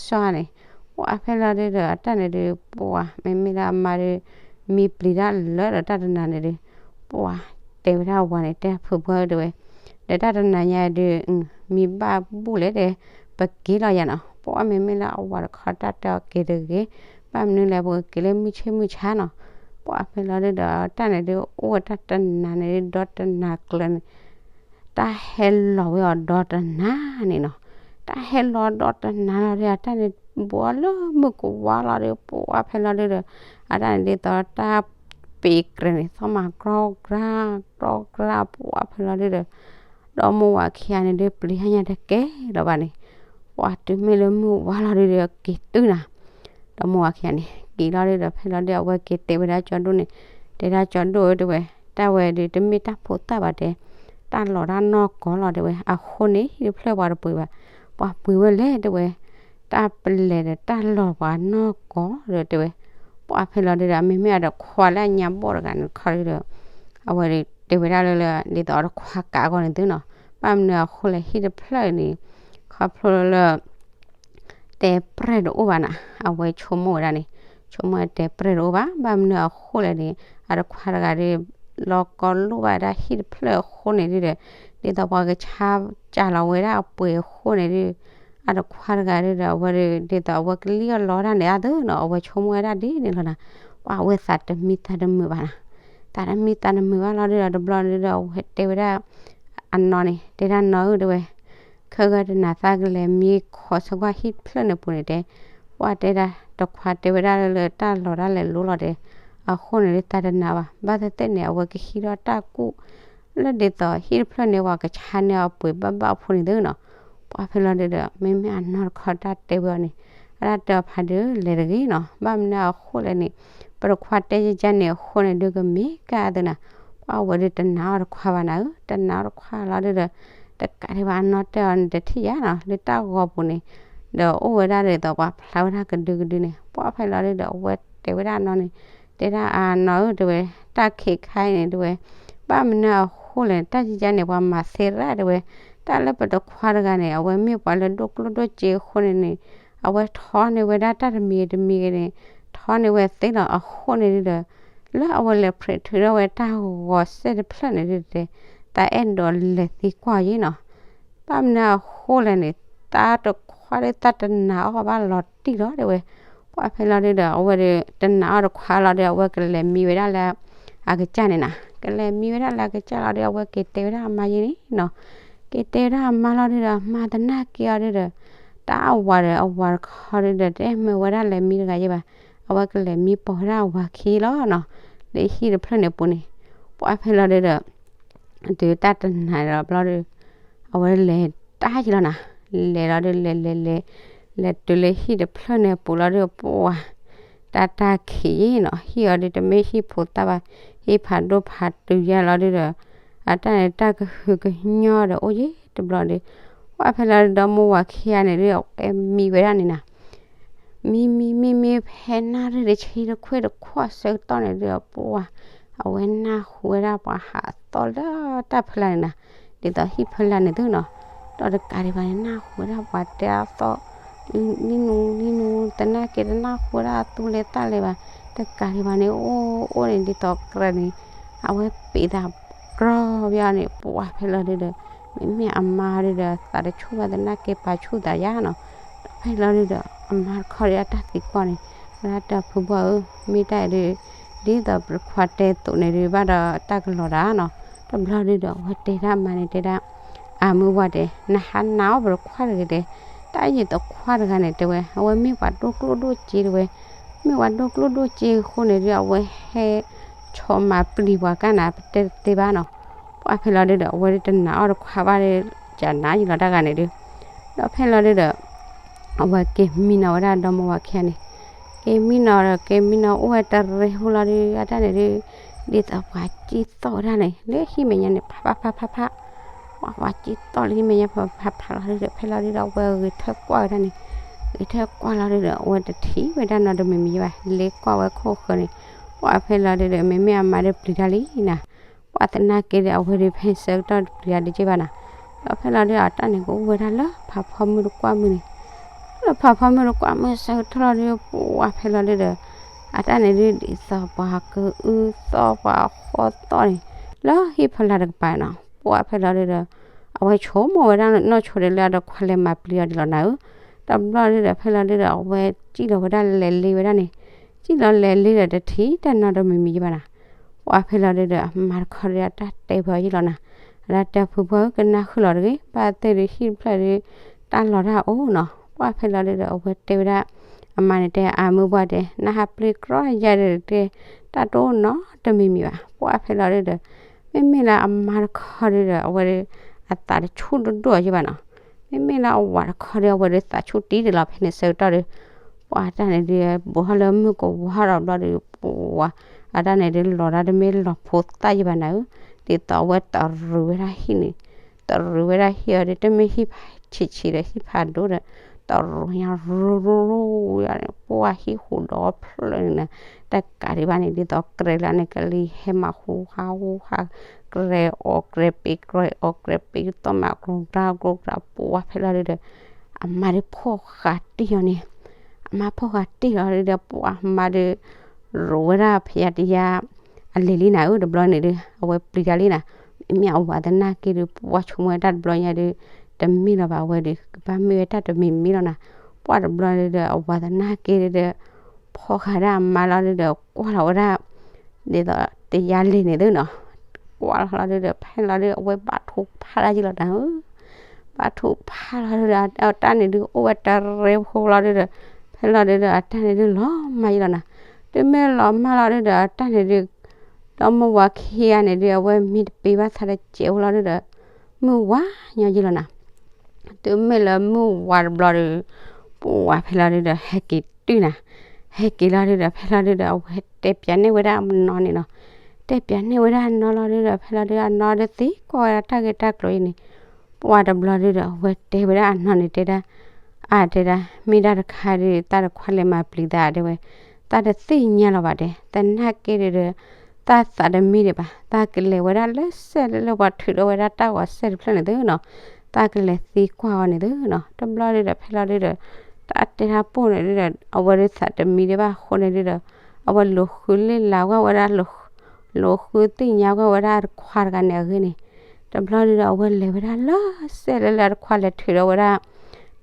စွါန့ၣ်, ပှၤဖဲလီၤဒုးဒီး အတၢ်န့ၣ်ဒုး ပှၤမ့မ့ၢ်လၢအမါဒုး မံပျံၤတၢ်လၢာ်ဒီးတၢ်တနၤန့ၣ်ဒုး ပှၤတဲဝဲဒၣ်အဝၤန့ၣ် တဲဖုပှၢ်ဧၢတဲဝဲ, ဒီးတၢ်တနၤညါဒုး မံဘၣ်ဘူၣ်လဲၣ်ဒီး ပက့ၤလီၤယၤနီၤ. ပှၢ်မ့မ့ၢ်လၢအဝၤတခီတၢ်တဲအီၤက့ၤတဂ့ၤ, ဘၣ်မနုၤလဲၣ် ပကက့ၤလၢမုၢ်ဆ့ၣ်မုၢ်ဆါနီၤ. ပှၢ်ဖဲလီၤဒုးဒီး တၢ်န့ၣ်ဒုး အိၣ်ဝဲတၢ်တနၤန့ၣ်ဒုး ဒီတနၤကျၢၤန့ၣ် တၢ်ဟဲလီၤဝဲအီၤဒီတနၤန့ၣ်နီၤ. တၢ်ဟဲလီၤဒီတနၤလီၤဒီး အတၢ်န့ၣ်ဘှီလၢမုၢ်ကဝါလီၤဒီး ပှၢ်ဖဲလီၤဒုးဒီး အတၢ်န့ၣ်ဒ်သိးတၢ်ပ့ၤကြဲၤန့ၣ် သီၣ်မၤကြီကြါ ကြီကြါ ပှၢ်ဖဲလီၤဒုးဒီး ဒီမိၢ်ဝၤခံဂၤန့ၣ်ဒုး ပျံၤဟါညါတကဲလီၤဘၣ်န့ၣ်, ပှၢ်တုၤမ့ၢ်လၢမုၢ်ဝါလီၤဒုးဒီး က့ၤတုၤနၤ. ဒီမိၢ်ဝၤခံဂၤန့ၣ် က့ၤလီၤဒုးဒီး ဖဲလီၤဒုး အဝဲက့ၤတဲဝဲဒၣ်ကၠီဒိၣ်န့ၣ်, တဲဒၣ်ကၠီဒိၣ်ဧၢ တဲဝဲ, တၢ်ဝဲဒုး တမ့ၢ်တၢ်ဖိသၣ်ဘၣ်တဲ, တၢ်လီၤတၢ်နီၢ်ကီၢ်လီၤ တဲဝဲ, အဃိန့ၣ် ဟံၣ်တဖျၢၣ်ပှၤတပှ့ၤဘၣ်, ပှၤပှ့ၤဝဲလဲၣ် တဲဝဲ, တၢ်ပလဲၤဒီးတၢ်လီၤပှၤနီၢ်ကီၢ်ဒီး တဲဝဲ, ပှၢ်ဖဲလီၤဒုးဒီး မ့မ့ၢ်အတခွါလၢအညါဘီၣ်တဂၤန့ၣ်တခီဒုးဒီး အဝဲဒုးတဲဝဲဒၣ်လၢလၢ ဒ်သိးအတခွါကးအဂီၢ်န့ၣ်သုနီၤ, ဘၣ်မနုၤအဃိလဲၣ် ဟံၣ်တဖျၢၣ်န့ၣ် ခီဖျိလၢ တဲပြဲၢ်တအိၣ်ဘၣ်နၤ, အဝဲဆိကမိၣ်ဝဲဒၣ်န့ၣ်, ဆိကမိၣ်တဲပြဲၢ်တအိၣ်ဘၣ်, ဘၣ်မနုၤအဃိလဲၣ်န့ၣ်, အတခွါတဂၤဒုး လီၤကီလိၣ်ဘၣ်ဒၣ်ဟံၣ်တဖျၢၣ်အဃိန့ၣ်ဒုးဒီး ဒ်သိးပှၤကဆါကးလီၤဝဲဒၣ်အပှ့ၤအဃိန့ၣ်ဒုး အတခွါတဂၤဒုးဒီး အဝဲဒုး ဒ်သိးအဝဲကလံၣ်အီၣ်လီတၢ်န့ၣ်အသိးနီၤ, အဝဲဆိကမိၣ်ဝဲဒၣ်ဒ်န့ၣ်လီၤနၤ, ပှၢ်အဝဲသးတမံသးတမုာ်ဘၣ်နၤ, သးတမံသးတမုာ်ဘၣ်လီၤဒုးဒီး တဘျီဒုးဒီး အဝဲတဲဝဲဒၣ် အနီၢ်န့ၣ် တဲဒၣ်နီၢ်ဧၢ တဲဝဲ, ခဲဂၤတနၤသးကလဲၤမံခိးဆၢကွၢ်ဟံၣ်တဖျၢၣ်န့ၣ်ပူၤန့ၣ်တဲ, ပှၢ်တဲဒၣ် တခွါတဲဝဲဒၣ်လၢလၢတၢ်လီၤတၢ်လဲၤလိၤလီၤတဲ, အဃိန့ၣ်ဒုးသးတနာ်ဘၣ်, ဘၣ်သ့ၣ်သ့ၣ်န့ၣ် အဝဲကဟံးထီၣ်တၢ်ကူၣ် လၢဒ်သိးဟံၣ်တဖျၢၣ်န့ၣ် ပှၤကဆါန့ၢ်အပှ့ၤဘၣ်ဘၣ်အဖိန့ၣ်သုနီၤ, ပှၢ်ဖဲလီၤဒုးဒီး မ့မ့ၢ်အနီၢ်တခီတၢ်တဲဝဲအီၤန့ၣ်, အတၢ်တဲအီၤဖးဒုးလဲၤတဂ့ၤနီၤ, ဘၣ်မနုၤအဃိလဲၣ်န့ၣ်, ပတခွါတဲယကန့ၣ်အဃိန့ၣ်ဒုးကမ့ၢ်ကၢ်အသုနီၤ, ပှၢ်ဝဲဒုးတနာ်အီၤတခွါဘၣ်နၤဧၢ, တနာ်အီၤတခွါလီၤဒုးဒီး တကးဒံးဘၣ်အနီၢ်တဲအီၤန့ၣ် တထံၣ်ယါနီၤ, လၢတၢ်ဂီၤပူၤန့ၣ် ဒီးအိၣ်ဝဲဒၣ်ဒ်သိးပှၤဖျါဝဲဒၣ်ကဒုကဒုန့ၣ်, ပှၢ်ဖဲလီၤဒုးဒီး အဝဲတဲဝဲဒၣ်အနီၢ်န့ၣ်, တဲဒၣ်အနီၢ်ဧၢ တဲဝဲ, တၢ်ခံးခါအံၤန့ၣ် တဲဝဲ, ဘၣ်မနုၤအဃိလဲၣ် တၢ်ယကန့ၣ် ပှၤမၤသ့ရၣ် တဲဝဲ, တၢ်လၢပတခွါတဂၤန့ၣ် အဝဲမ့ၢ်ပှၤလၢဒိၣ်ကျိၣ်ဒိၣ်စ့အဃိန့ၣ်န့ၣ်, အဝဲထီန့ၢ်ဝဲဒၣ်တၢ်တမံၤဂ့ၤတမံၤဂ့ၤန့ၣ်, ထီန့ၢ်ဝဲသ့လီၤအဃိန့ၣ်ဒုးဒီး, လၢအဝဲလဲၤဖျဲးထုးထီၣ်ဝဲတၢ်ဂီၤစဲတဖျၢၣ်န့ၣ်ဒုးတဲ, သးအဲၣ်ဒိးလဲၤသံကွၢ်ယဲနီၤ, ဘၣ်မနုၤအဃိလဲၣ်န့ၣ်, တၢ်တခွါဒုးတၢ်တနာ်အီၤဘၣ်လီၤတံၢ်လီၤ တဲဝဲ, ပှၢ်ဖဲလီၤဒုးဒီး အဝဲဒုးတနာ်အီၤတခွါလီၤဒီး အဝဲကလဲၤမံဝဲဒၣ်လၢ အကစၢ်န့ၣ်နၤ, ကလဲၤမံဝဲဒၣ်လၢအကစၢ်လီၤဒီး အဝဲက့ၤတဲဝဲဒၣ်အမါယဲန့ၣ်နီၤ, က့ၤတဲဝဲဒၣ်အမါလီၤဒုးဒီး အမါသနာ်က့အီၤဒုးဒီး, တၢ်အဝၤဒီး အဝၤတခီဒုးဒီး တအဲၣ်မၢဝဲဒၣ်လဲၤမံတဂၤယဲဘၣ်, အဝဲကလဲၤမံပိာ်ဝဲဒၣ်အဝၤခံလီၤနီၤ, လၢဟံၣ်တဖျၢၣ်န့ၣ်ပူၤန့ၣ်, ပှၢ်ဖဲလီၤဒုးဒီး တုၤတၢ်တနာ်လီၤဘျီဒီး အဝဲလဲၤတၢ်ယံၤလီၤနၤ, လဲၤလီၤဒုး လဲၤလဲၤလဲၤ လဲၤတုၤလၢဟံၣ်တဖျၢၣ်န့ၣ်ပူၤလီၤဒုး ပှၢ် တၢ်တၢ်ခံးယဲနီၤ, ဟံၣ်အီၤဒုးတမ့ၢ်ဟံၣ်ဖိသၣ်ဘၣ်, ဟံၣ်ဖးဒိၣ်ဖးတုၤယါလီၤဒုးဒီး အတၢ်န့ၣ်တၢ်ကဟုကညီၢ်ဒီးအိၣ်ယဲတဘျီဒုး, ပှၢ်ဖဲလီၤဒုးဒီး မိၢ်ဝၤခံဂၤန့ၣ်ဒုး အဝဲမံဝဲဒၣ်န့ၣ်နၤ မံမံမံမံ ဖဲနၣ်ရံၣ်တဆံတခွ့ၣ်တခွးဆၢကတီၢ်န့ၣ်ဒုး ပှၢ် အဝဲနၢ်ဟူဝဲဒၣ်ပှၤဟးသီၣ်လၢတၢ်ဖီလာ်န့ၣ်နၤ, ဒ်သိးဟံၣ်ဖီလာ်န့ၣ်သုနီၤ, ဒီးတကးဒံးဘၣ်န့ၣ် နၢ်ဟူဝဲဒၣ်ပှၤတဲအသီၣ် နံၣ်နူနံၣ်နူ သနာ်က့တနၢ်ဟူဝဲဒၣ်အသူလဲၤသးလဲၤဘၣ်, တကးဒံးဘၣ်န့ၣ် အိၣ်အိၣ်န့ၣ် ဒ်သိးကြၢးန့ၣ် အဝဲပ့ၤသးကြီဘၣ်န့ၣ် ပှၢ်ဖဲလီၤဒုးဒီး မ့မ့ၢ်အမါဒုးဒီး သးတဆူၣ်ဘၣ်သနာ်က့ပာ်ဆူၣ်သးယါနီၤ, ဒီးဖဲလီၤဒုးဒီး အမါတခီဒီးအတၢ်သံကွၢ်န့ၣ် ဝဲဒၣ်တၢ်ဖုဘီၣ်ဧၢ မ့ၢ်တၢ်အံၤဒုး ဒ်သိးပတခွါတဲသိးန့ၣ်ဒုး ဘၣ်ဒီးတၢ်ကလီၤတၢ်နီၤ, တဘျီဒုးဒီး အဝဲတဲဒၣ်အမါန့ၣ် တဲဒၣ် အမုၢ်ဝါတဲ နဟးနာ်အီၤပတခွါတဂ့ၤတဲ, တၢ်ယံၤတခွါတဂၤန့ၣ် တဲဝဲ အဝဲမ့ၢ်ပှၤဒိၣ်ကျိၣ်ဒိၣ်စ့တဲဝဲ, မ့ၢ်ပှၤဒိၣ်ကျိၣ်ဒိၣ်စ့အဃိန့ၣ်ဒုး အဝဲဟဲ ဆိးမၤပျံၤပှၤကါနၤ ပတဲတသ့ဘၣ်နီၤ, ပှၢ်ဖဲလီၤဒုးဒီး အဝဲဒုးတနာ်အီၤတခွါဘၣ်ဒီး ကနၤယံၤလီၤတၢ်ဂၤန့ၣ်ဒုး, ဒီးဖဲလီၤဒုးဒီး အဝဲက့ၤမံနီၤဝဲဒၣ်ဒီမိၢ်ဝၤခံဂၤန့ၣ်, က့ၤမံနီၤဒီး က့ၤမံနီၤအိၣ်ဝဲတရ့ဟူလီၤဒုး အတၢ်န့ၣ်ဒုး ဒ်သိးပှၤကံၣ်သီၣ်ဝဲဒၣ်န့ၣ် လၢဟံၣ်မဲာ်ညါန့ၣ် ဖးဖးဖးဖးဖး ပှၤပှၤကံၣ်သီၣ်လၢဟံၣ်မဲာ်ညါဖးဖးဖးလီၤဒုးဒီး ဖဲလီၤဒုးဒီး အဝဲဂဲၤထၢၣ်ကွၢ်ဝဲဒၣ်န့ၣ်, ဂဲၤထၢၣ်ကွၢ်လီၤဒုးဒီး အဝဲတထံၣ်ဝဲဒၣ်နီတမံၤမံၤဘၣ် လဲၤကွၢ်ဝဲခိၣ်ဃၢၤန့ၣ်, ပှၢ်ဖဲလီၤဒုးဒီး မ့မ့ၢ်အမါဒုးပျံၤတၢ်လံနၤ ပှၢ်သနာ်က့ဒီး အဝဲဒုးဖဲဆၢကတီၢ်တပျံၤတၢ်ဒုးက့ဘၣ်နၤ, ဒီးဖဲလီၤဒုးဒီး အတၢ်န့ၣ်ကအိၣ်ဝဲဒၣ်လၢဖးဖီမုၢ်တကွၢ်မုၢ်န့ၣ်, လၢဖးဖီမုၢ်တကွၢ်မုၢ်ဆၢကတီၢ်လီၤဒုး ပှၢ်ဖဲလီၤဒုးဒီး အတၢ်န့ၣ်ဒုးဒ်သိးပှၤကအုသီၣ်ပှၤဃီသီၣ်န့ၣ် လၢဟံၣ်ဖီလာ်တကပၤနီၤ, ပှၢ်ဖဲလီၤဒုးဒီး အဝဲဆိကမိၣ်ဝဲဒၣ်နီၢ်ဆိဒီးလၢအတခွါလဲၤမၤပျံၤအီၤဒံးလီၤနၤဧၢ. တဘျီဒုဒီး ဖဲလီၤဒုဒီး အဝဲစံၣ်လီၤဝဲဒၣ်လဲၤလ့ဝဲဒၣ်န့ၣ်, စံၣ်လီၤလဲၤလ့ဒီးတထံၣ်တၢ်နီတမံၤမံၤယဘၣ်နၤ. ပှၢ်ဖဲလီၤဒုဒီး အမါတခီဒီးအတၢ်တဲဖဲအီၤယံၤလီၤနၤ, အတၢ်တဲဖုဖုဧၢ ကနၣ်ဃုာ်လီၤတဂ့ၤ, ဘၣ်သ့ၣ်ဒီးဟံၣ်တဖျၢၣ်ဒီး တၢ်လီၤတၢ်အိၣ်နီၤ. ပှၢ်ဖဲလီၤဒုဒီး အဝဲတဲဝဲဒၣ် အမါန့ၣ်တဲ အမုၢ်ပှၢ်တဲ နဟးပျံၤကြီယၤဒီးတဲ တၢ်တအိၣ်နီတမံၤမံၤဘၣ်. ပှၢ်ဖဲလီၤဒုဒီး မ့မ့ၢ်လၢအမါတခီဒုဒီး အဝဲဒီး အသးတဆူၣ်ဒိၣ်ဒိၣ်အီၤယဘၣ်နီၤ. မ့မ့ၢ်လၢအဝၤတခီဒီး အဝဲဒီးသးဆူၣ်တံၢ်ဒံးလီၤ ဖဲန့ၣ်ဆၢကတီၢ်ဒီး ပှၢ်တၢ်န့ၣ်ဒုး ဘူးထီၣ်လၢမုၢ်ကဝါထီၣ်တဘျီဒီး ပှၢ် အတၢ်န့ၣ်ဒုးလီၤတၢ်တမ့ၢ်လီၤဖိသၣ်ယဘၣ်နၤဧၢ, ဒ်သိးအဝဲတရူးဝဲဒၣ်ဟံၣ်န့ၣ် တရူးဝဲဒၣ်ဟံၣ်အီၤဒီး တမ့ၢ်ဟံၣ်ဖးဆံးဆံးဒီး ဟံၣ်ဖးဒိၣ်ဒီး တရူးညါရူရူရူန့ၣ် ပှၢ်ဟံၣ်ဟူးဒီဖျၢၣ်န့ၣ်နၤ, တကးဒံးဘၣ်န့ၣ် ဒ်သိးကြဲးလၢန့ၣ် ကလံၤဟဲမၤဟူဟးဟူဟး ကြဲးအီၣ်ကြဲးပ့ၤ ကြဲးအီၣ်ကြဲးပ့ၤ သီၣ်မးကျိၤကျါကျိၤကျါ ပှၢ်ဖဲလီၤဒုဒီး အမါဒုးဖီၣ်ဃာ်တံၢ်အီၤန့ၣ်, အမါဖီၣ်ဃာ်တံၢ်အီၤဒုဒီး ပှၢ်အမါဒုး ရူးဝဲဒၣ်ဖယါတယါ အလဲၤလံနၤဧၢ တဘျီန့ၣ်ဒုး အဝဲပျံၤတၢ်လံနၤ, မ့မ့ၢ်အဝၤသနာ်က့ဒုး ပှၢ်ဆိကမိၣ်ဝဲတၢ်တဘျီညါဒုး တမ့ၢ်လီၤဘၣ် အဝဲဒုး ကဘၣ်မ့ၢ်ဝဲတၢ်တမံၤမံၤလီၤနၤ, ပှၢ်တဘျီဒုဒီး အဝၤသနာ်က့ဒုဒီး ဖီၣ်ဃာ်ဒၣ်အမါလီၤဒုဒီး ကွၢ်လီၤဝဲဒၣ် ဒ်သိးတယါလဲၤန့ၣ်သုနီၤ, ကွၢ်လီၤလီၤဒုဒီး ဖဲလီၤဒု အဝဲဘၣ်ထူးဖးဒၣ်ယံၤလီၤနၤဧၢ, ဘၣ်ထူးဖးလီၤဒုဒီး အတၢ်န့ၣ်ဒုးအိၣ်ဝဲတရံးဖိလီၤဒုဒီး ဖဲလီၤဒုဒီး အတၢ်န့ၣ်ဒုးလီၤမၢ်ယံၤလီၤနၤ, တုၤမ့ၢ်လီၤမၢ်လီၤဒုဒီး အတၢ်န့ၣ်ဒုး ဒီမါဝၤခံဂၤန့ၣ်ဒုး အဝဲမံတပ့ၤဘၣ်သးတစဲးဖိလီၤဒုဒီး မုၢ်ဝါညီယံၤလီၤနၤ, တုၤမ့ၢ်လၢမုၢ်ဝါတဘျီဒီး ပှၢ်ဖဲလီၤဒုဒီး ဟဲက့ၤတုၤနၤ, ဟဲက့ၤလီၤဒုဒီး ဖဲလီၤဒုဒီး အဝဲတဲပၠးန့ၢ်ဝဲဒၣ်အနီၢ်န့ၣ်နီၤ, တဲပၠးန့ၢ်ဝဲဒၣ်အနီၢ်လီၤဒုဒီး ဖဲလီၤဒု အနီၢ်ဒုသံကွၢ်ဝဲဒၣ်တၢ်ဂ့ၢ်တၢ်ကျိၤအံၤန့ၣ်, ပှၢ်တဘျီဒုဒီး အဝဲတဲဝဲဒၣ်အနီၢ်န့ၣ်တဲဒၣ်, အတဲဒၣ် မ့ၢ်ဒၣ်တခါဒု သးတခွါလဲၤမၤပျံၤသးတဲဝဲ, သးတသ့ၣ်ညါလီၤဘၣ်တဲ သနာ်က့ဒုဒီး သးသးတမံဒံးဘၣ် သးကလဲၤဝဲဒၣ်လၢစဲၣ်လၢလၢပှၤထုးထီၣ်ဝဲဒၣ်တၢ်ဂီၤစဲၣ်တဖျၢၣ်န့ၣ်သုနီၤ, သးကလဲၤသံကွၢ်အီၤန့ၣ်သုနီၤ, တဘျီဒုဒီး ဖဲလီၤဒုဒီး တၢ်တဲတၢ်ပိၢ်န့ၣ်ဒုဒီး အဝဲဒုသးတမံဒံးဘၣ်အဃိန့ၣ်ဒုဒီး အဝဲလူၤဃုလ့ၣ်လၤဝဲဝဲဒၣ် လူၤဃုသ့ၣ်ညါဝဲဝဲဒၣ်တခွါတဂၤန့ၣ်အဂ့ၢ်န့ၣ်, တဘျီဒုဒီး အဝဲလဲၤဝဲဒၣ်လၢစဲၣ်လၢလၢတခွါလဲၤထုးထီၣ်ဝဲဒၣ်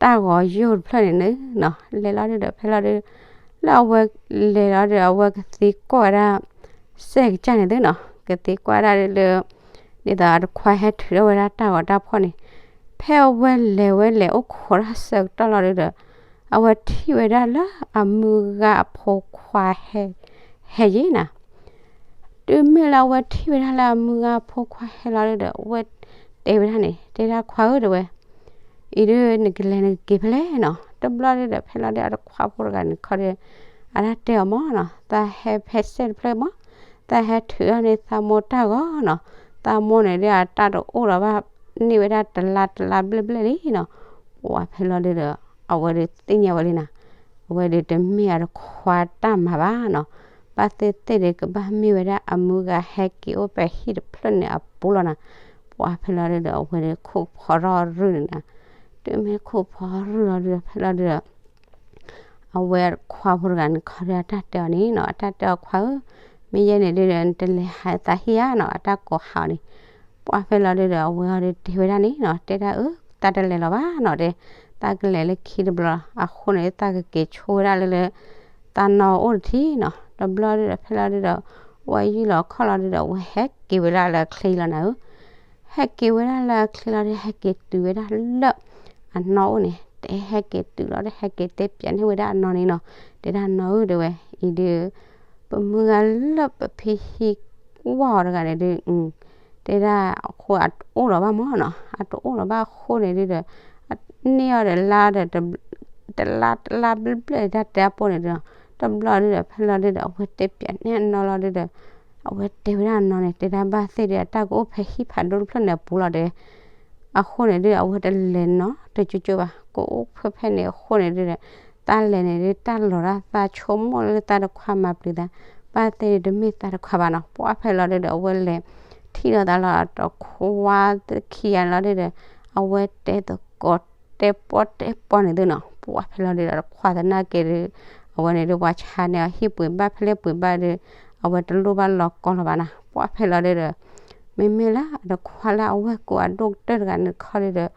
တၢ်ဂီၤယိၣ်တဖျၢၣ်န့ၣ်န့ၣ်နီၤ, လဲၤလီၤဒုဒီး ဖဲလီၤဒု လၢအဝဲလဲၤလီၤဒု အဝဲကသံကွၢ်ဝဲဒၣ် စဲၣ်ကစၢ်န့ၣ်သုနီၤ, ကသံကွၢ်ဒၣ်ဒုလၢ ဒ်သိးအတခွါဟဲထုးထီၣ်ဝဲဒၣ်တၢ်ဂီၤတၢ်ဖီၣ်န့ၣ်, ဖဲအဝဲလဲၤဝဲလဲၤအိၣ်ခိးတၢ်ဆၢကတီၢ်လီၤဒုဒီး အဝဲထံၣ်ဝဲဒၣ်လၢအမုၢ်ဂၤအဖိခွါဟဲ ဟဲယံၤနၤ, တုၤမ့ၢ်လၢအဝဲထံၣ်ဝဲဒၣ်လၢအမုၢ်ဂၤအဖိခွါဟဲလီၤဒုဒီး အဝဲတဲဝဲဒၣ်န့ၣ် တဲဒၣ်ခွါဧၢတဲဝဲ အံၤဒု နကလဲၤနကက့ၤဖဲလဲၣ်နီၤ, တဘျီဒုဒီး ဖဲလီၤဒု အတခွါဖိတဂၤန့ၣ်ခီဒီး အတၢ်တဲအီၤမၢ်နီၤ, သးဟဲဖဲစဲၣ်တဖျၢၣ်မၢ်, သးဟဲထုးထီၣ်န့ၢ်သးမိၢ်တၢ်ဂီၤနီၤ, သးမိၢ်န့ၣ်ဒု အတၢ်တအိၣ်လီၤဘၣ် န့ၢ်ဝဲဒၣ်တလါတလါဘျဲၣ်ဘျဲၣ်လံနီၤ, ပှၢ်ဖဲလီၤဒုဒီး အဝဲဒုသ့ၣ်ညါဝဲလံနၤ, အဝဲဒုတမ့ၢ်အတခွါတၢ်မၤဘၣ်နီၤ, ဘၣ်သ့ၣ်သ့ၣ်ဒု ကဘၣ်မ့ၢ်ဝဲဒၣ်အမုၢ်ဂၤဟဲက့ၤအိၣ်ဖဲဟံၣ်တဖျၢၣ်န့ၣ်အပူၤလီၤနၤ, ပှၢ်ဖဲလီၤဒုဒီး အဝဲဒုခိၣ်ဖီထီၣ်ရုၢ်န့ၣ်နၤ, တုၤမ့ၢ်ခိၣ်ဖီရုၢ်လီၤဒုဒီး ဖဲလီၤဒုဒီး အဝဲခွါဖိတဂၤန့ၣ်ခီဒီး အတၢ်တဲအီၤန့ၣ်နီၤ, အတၢ်တဲအီၤခွါဧၢ, မ့ၢ်ယဲန့ၣ်ဒုဒီး နတလဲၤဟးသးဟံၣ်ဧါနီၤ, အတၢ်ကိးဟးအီၤန့ၣ်, ပှၢ်ဖဲလီၤဒုဒီး အဝဲအီၤဒုတဲဝဲဒၣ်န့ၣ်နီၤ, တဲဒၣ်အၢ သးတလဲၤလီၤဘၣ်နီၤတဲ, သးကလဲၤလၢခံတဘျီ အဃိန့ၣ် သးကက့ၤဆိဝဲဒၣ်လၢလၢ သးနီၢ်အိၣ်တထံၣ်နီၤ, တဘျီဒုဒီး ဖဲလီၤဒုဒီး အဝဲယုၢ်လီၤခီၣ်လီၤဒုဒီး အဝဲဟဲက့ၤဝဲဒၣ်လၢအချ့လီၤနၤဧၢ ဟဲက့ၤဝဲဒၣ်လၢအချ့လီၤဒီး ဟဲက့ၤတုၤဝဲဒၣ်လၢအနီၢ်အိၣ်န့ၣ်, တဲဟဲက့ၤတုၤလီၤဒီး ဟဲက့ၤတဲပၠးန့ၢ်ဝဲဒၣ်အနီၢ်န့ၣ်နီၤ, တဲဒၣ်နီၢ်ဧၢ တဲဝဲ, အံၤဒုး ပမုၢ်ဂၤလၢပဖံဟံးကွၢ်အီၤတဂၤန့ၣ်ဒုး တဲဒၣ်အဃိအတအိၣ်လီၤဘၣ်မၢ်နီၤ, အတအိၣ်လီၤဘၣ်အဃိန့ၣ်ဒုဒီး န့ၢ်အီၤဒီးလါဒီး တလါတလါဘျဲၣ်ဘျဲၣ်တၢ်တဲအပိၢ်န့ၣ်ဒုး, တဘျီဒုဒီး ဖဲလီၤဒုဒီး အဝဲတဲပၠးန့ၢ်အနီၢ်လီၤဒုဒီး အဝဲတဲဝဲဒၣ်အနီၢ်န့ၣ် တဲဒၣ်ဘၣ်သ့ၣ်ဒီး အတၢ်ကအိၣ်ဖဲဟံၣ်ဖးဒိၣ်တဖျၢၣ်န့ၣ်အပူၤလီၤဒီး အဃိန့ၣ်ဒု အဝဲတလဲၤနီတကၠိကၠိဘၣ်, ကအိၣ်ဖဲဖဲန့ၣ်အဃိန့ၣ်ဒုဒီး တၢ်လဲၤန့ၣ်ဒု တၢ်လီၤဒၣ်သးဆိကမိၣ်လၢသးတခွါမၤပျံၤသး, ဘၣ်သ့ၣ်ဒုတမ့ၢ်သးတခွါဘၣ်နီၤ, ပှၢ်ဖဲလီၤဒုဒီး အဝဲလဲၤထံၣ်ဒီးသးလီၤတခွါခံဂၤလီၤဒုဒီး အဝဲတဲသကိးတဲပီၣ်တဲပီၣ်န့ၣ်သုနီၤ, ပှၢ်ဖဲလီၤဒုဒီး တခွါသနာ်က့ဒု အဝဲန့ၣ်ဒု ပှၤဆါန့ၢ်အဟံၣ်ပှ့ၤဘၣ်ဖဲလဲၣ်ပှ့ၤဘၣ်ဒု အဝဲတလိၣ်ဘၣ်လီၤကီလီၤဘၣ်နီၤ, ပှၢ်ဖဲလီၤဒုဒီး မ့မ့ၢ်လၢအတခွါလၢအဝဲၢ်ကိးအဒိၣ်ကတၢၢ်တဂၤန့ၣ်တခီဒီး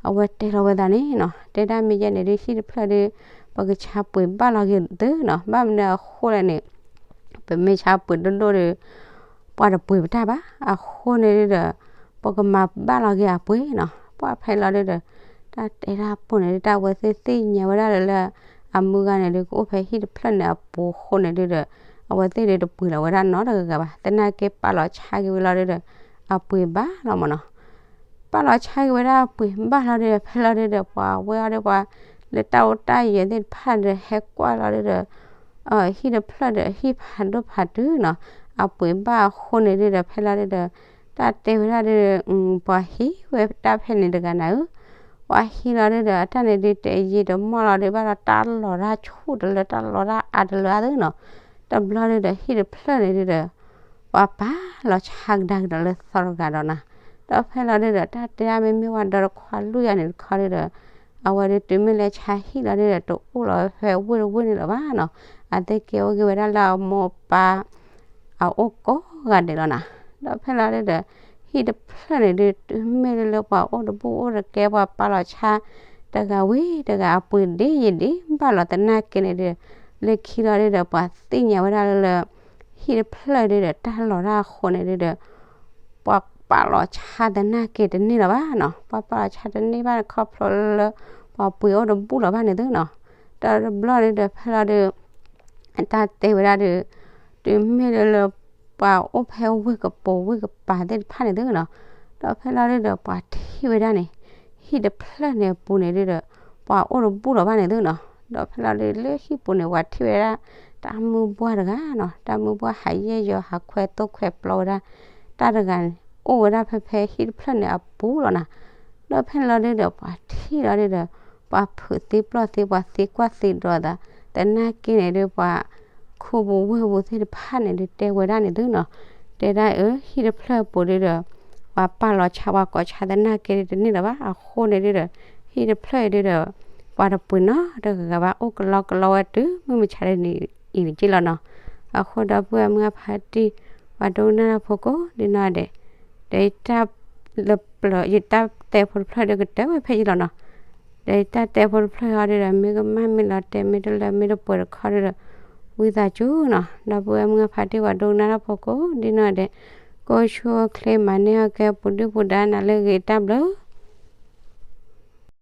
အဝဲတဲလီၤဝဲသးန့ၣ်နီၤ, တဲဒၣ်မ့ၢ်ယဲန့ၣ်ဒုး ဟံၣ်တဖျၢၣ်ဒီး ပကဆါပှ့ၤဘၣ်လီၤက့ၤသုနီၤ, ဘၣ်မနုၤအဃိလဲၣ်န့ၣ် ပမ့ၢ်ဆါပှ့ၤဒိၣ်ဒိၣ်ဒီး ပှၤတပှ့ၤပတၢ်ဘၣ်. အဃိန့ၣ်ဒုးဒီး ပကမၤဘၣ်လီၤက့ၤအပှ့ၤနီၤ. ပှၤဖဲလီၤဒုးဒီး တၢ်တဲတၢ်ပိၢ်န့ၣ်ဒုး တၢ်ဝဲသ့ၣ်သ့ၣ်ညါဝဲဒၣ်လၢ အမုၢ်ဂၤန့ၣ်ဒုး ကအိၣ်ဖဲဟံၣ်တဖျၢၣ်န့ၣ်အပူၤအဃိန့ၣ်ဒုးဒီး အဝဲသ့ၣ်ဒုးတပှ့ၤလီၤဝဲဒၣ်နီတဂၤဂၤဘၣ်. သနာ်က့ပာ်လီၤဆါက့ၤဝဲလီၤဒုးဒီး အပှ့ၤဘၣ်လီၤမ့ၢ်နီၤ. ပာ်လီၤဆါက့ၤဝဲဒၣ်အပှ့ၤဘၣ်လီၤဒုးဒီး ဖဲလီၤဒုးဒီး ပှၤဝဲအီၤဒီးပှၤ လၢတၢ်အိၣ်တၢ်ယၢၤသ့ၣ်တဖၣ်ဒီး ဟဲကွၢ်လီၤဒုးဒီး ဟံၣ်တဖျၢၣ်ဒီး ဟံၣ်ဖးဒိၣ်ဖးတုၤနီၤ, အပှ့ၤဘၣ်အဃိန့ၣ်ဒုးဒီး ဖဲလီၤဒုးဒီး တၢ်တဲဝဲဒၣ်ဒုး ပှၤဟံးဝဲတၢ်ဖဲန့ၣ်တဂၤနၤဧၢ, ပှၤဟံးလီၤဒုးဒီး အတၢ်န့ၣ်ဒုး တယံာ်တမီၢ်လီၤဒုး ဘၣ်ဒီးတၢ်လီၤတၢ်ဆူၣ်တလၢ တၢ်လီၤတၢ်အါတလၢအါသုနီၤ. တဘျီဒုးဒီး ဟံၣ်တဖျၢၣ်န့ၣ်ဒုးဒီး ပှၤပာ်လီၤဆါကဒါကဒီးလၢသီတဂၤဒီးနၤ. ဒီးဖဲလီၤဒုးဒီး တၢ်တဲဒၣ်မ့မ့ၢ်ဝဲဒီတခွါလွံၢ်ဂၤန့ၣ်တခီဒုးဒီး အဝဲဒုးတုၤမ့ၢ်လၢဆါဟံၣ်လီၤဒုးဒီး တအိၣ်လီၤဝဲဖဲဝ့ၢ်တဝ့ၢ်န့ၣ်လၢၤဘၣ်နီၤ. အသ့ၣ်ကဲအိၣ်က့ၤဝဲဒၣ်လၢအမိၢ်ပၢ် အအိၣ်ကိးဂၤဒဲးလီၤနၤ. ဒီးဖဲလီၤဒုးဒီး ဟံၣ်တဖျၢၣ်န့ၣ်ဒုး တုၤမ့ၢ်လၢလၢပှၤအိၣ်တဘူၣ်အိၣ်တကဲ ပှၤပာ်လီၤဆါတဂၤဝံၤတဂၤ အပှ့ၤဒ့ယံာ်ဒ့ဘၣ်လီၤ. သနာ်က့န့ၣ်ဒုး လၢခံလီၤဒုးဒီး ပှၤသ့ၣ်ညါဝဲဒၣ်လၢလၢ ဟံၣ်တဖျၢၣ်ဒုးဒီး တၢ်လီၤတၢ်အဃိန့ၣ်ဒုးဒီး ပှၤပာ်လီၤဆါသနာ်က့တန့ၢ်လၢၤဘၣ်နီၤ. ပှၤပာ်လီၤဆါတန့ၢ်ဘၣ်ခီဖျိလၢ ပှၤပှ့ၤအိၣ်တဘူၣ်လီၤဘၣ်န့ၣ်သုနီၤ. ဒီးတဘျီဒုးဒီး ဖဲလီၤဒုး တၢ်တဲဝဲဒၣ်ဒုး တုၤမ့ၢ်လၢလၢ ပှၤအိၣ်ဖဲဝ့ၢ်ကပိာ်ဝ့ၢ်ကပၤသ့ၣ်တဖၣ်န့ၣ်သုနီၤ. ဒီးဖဲလီၤဒုးဒီး ပှၤထံၣ်ဝဲဒၣ်န့ၣ် ဟံၣ်တဖျၢၣ်န့ၣ်အပူၤန့ၣ်ဒုးဒီး ပှၤအိၣ်တဘူၣ်လီၤဘၣ်န့ၣ်သုနီၤ. ဒီးဖဲလီၤဒုး လၢဟံၣ်ပူၤန့ၣ် ပှၤထံၣ်ဝဲဒၣ် တၢ်မုၢ်ဘှၢ်တဂၤနီၤ. တၢ်မုၢ်ဘှၢ်ဟးယဲၢ်ယီၤ ဟးခွဲသိၣ်ခွဲပျီဝဲဒၣ် တၢ်တဂၤန့ၣ် အိၣ်ဝဲဒၣ်ဖဲဖဲဟံၣ်တဖျၢၣ်န့ၣ်အပူၤလီၤနၤ. ဒီးဖဲလီၤဒုးဒီး ပှၤထံၣ်လီၤဒုးဒီး ပှၤဖုးသံပျီၢ်သံ ပှၤသံကွၢ်သံဒိးသး သနာ်က့န့ၣ်ဒုး ပှၤခူပူၤဝ့ၢ်ပူၤသ့ၣ်တဖၣ်န့ၣ်ဒုး တဲဝဲဒၣ်န့ၣ်သုနီၤ. တဲဒၣ်အၢ ဟံၣ်တဖျၢၣ်အပူၤဒုးဒီး ပှၤပာ်လီၤဆါ ပှၤကိးဆါသနာ်က့ဒုးတန့ၢ်လၢၤဘၣ်. အဃိန့ၣ်ဒုးဒီး ဟံၣ်တဖျၢၣ်အံၤဒုးဒီး ပှၤတပှ့ၤနီတဂၤဂၤဘၣ် အိၣ်ကလီကလီဝဲတုၤမုၢ်မဆါတနံၤအံၤန့ၣ်က့လီၤနီၤ. အဃိဒီပုၢ်ဝဲၢ်မုၢ်အဖါတံၢ် ပှၤဒိကနၣ်တၢ်ဖိကိးဒ်နီၢ်ဒဲး ဒီးယတၢ်လၢပျၢၤ ယတၢ်တဲဖိတဖျၢၣ်ဒုးကတၢၢ်ဝဲဖဲအံၤလီၤနီၤ. ဒီးယတၢ်တဲဖိတဖျၢၣ်အံၤဒုးဒီး မ့ၢ်ကမၣ်မ့ၢ်လီၤတဲာ် မ့ၢ်တလၢမ့ၢ်တပှဲၤတခီဒုးဒီး ဝံသးစူၤနီၤ ဒီပုၢ်ဝဲၢ်မုၢ်အဖါတံၢ် ပှၤဒိကနၣ်တၢ်ဖိကိးဒ်နီၢ်ဒဲး ကိးဆူၣ်အိၣ်ချ့ မၤန့ၢ်အီၣ်ကဲ ပူၤဒုၣ်ပူၤဒါနၤလၢအဂ့ၤ တၢ်ဘျုး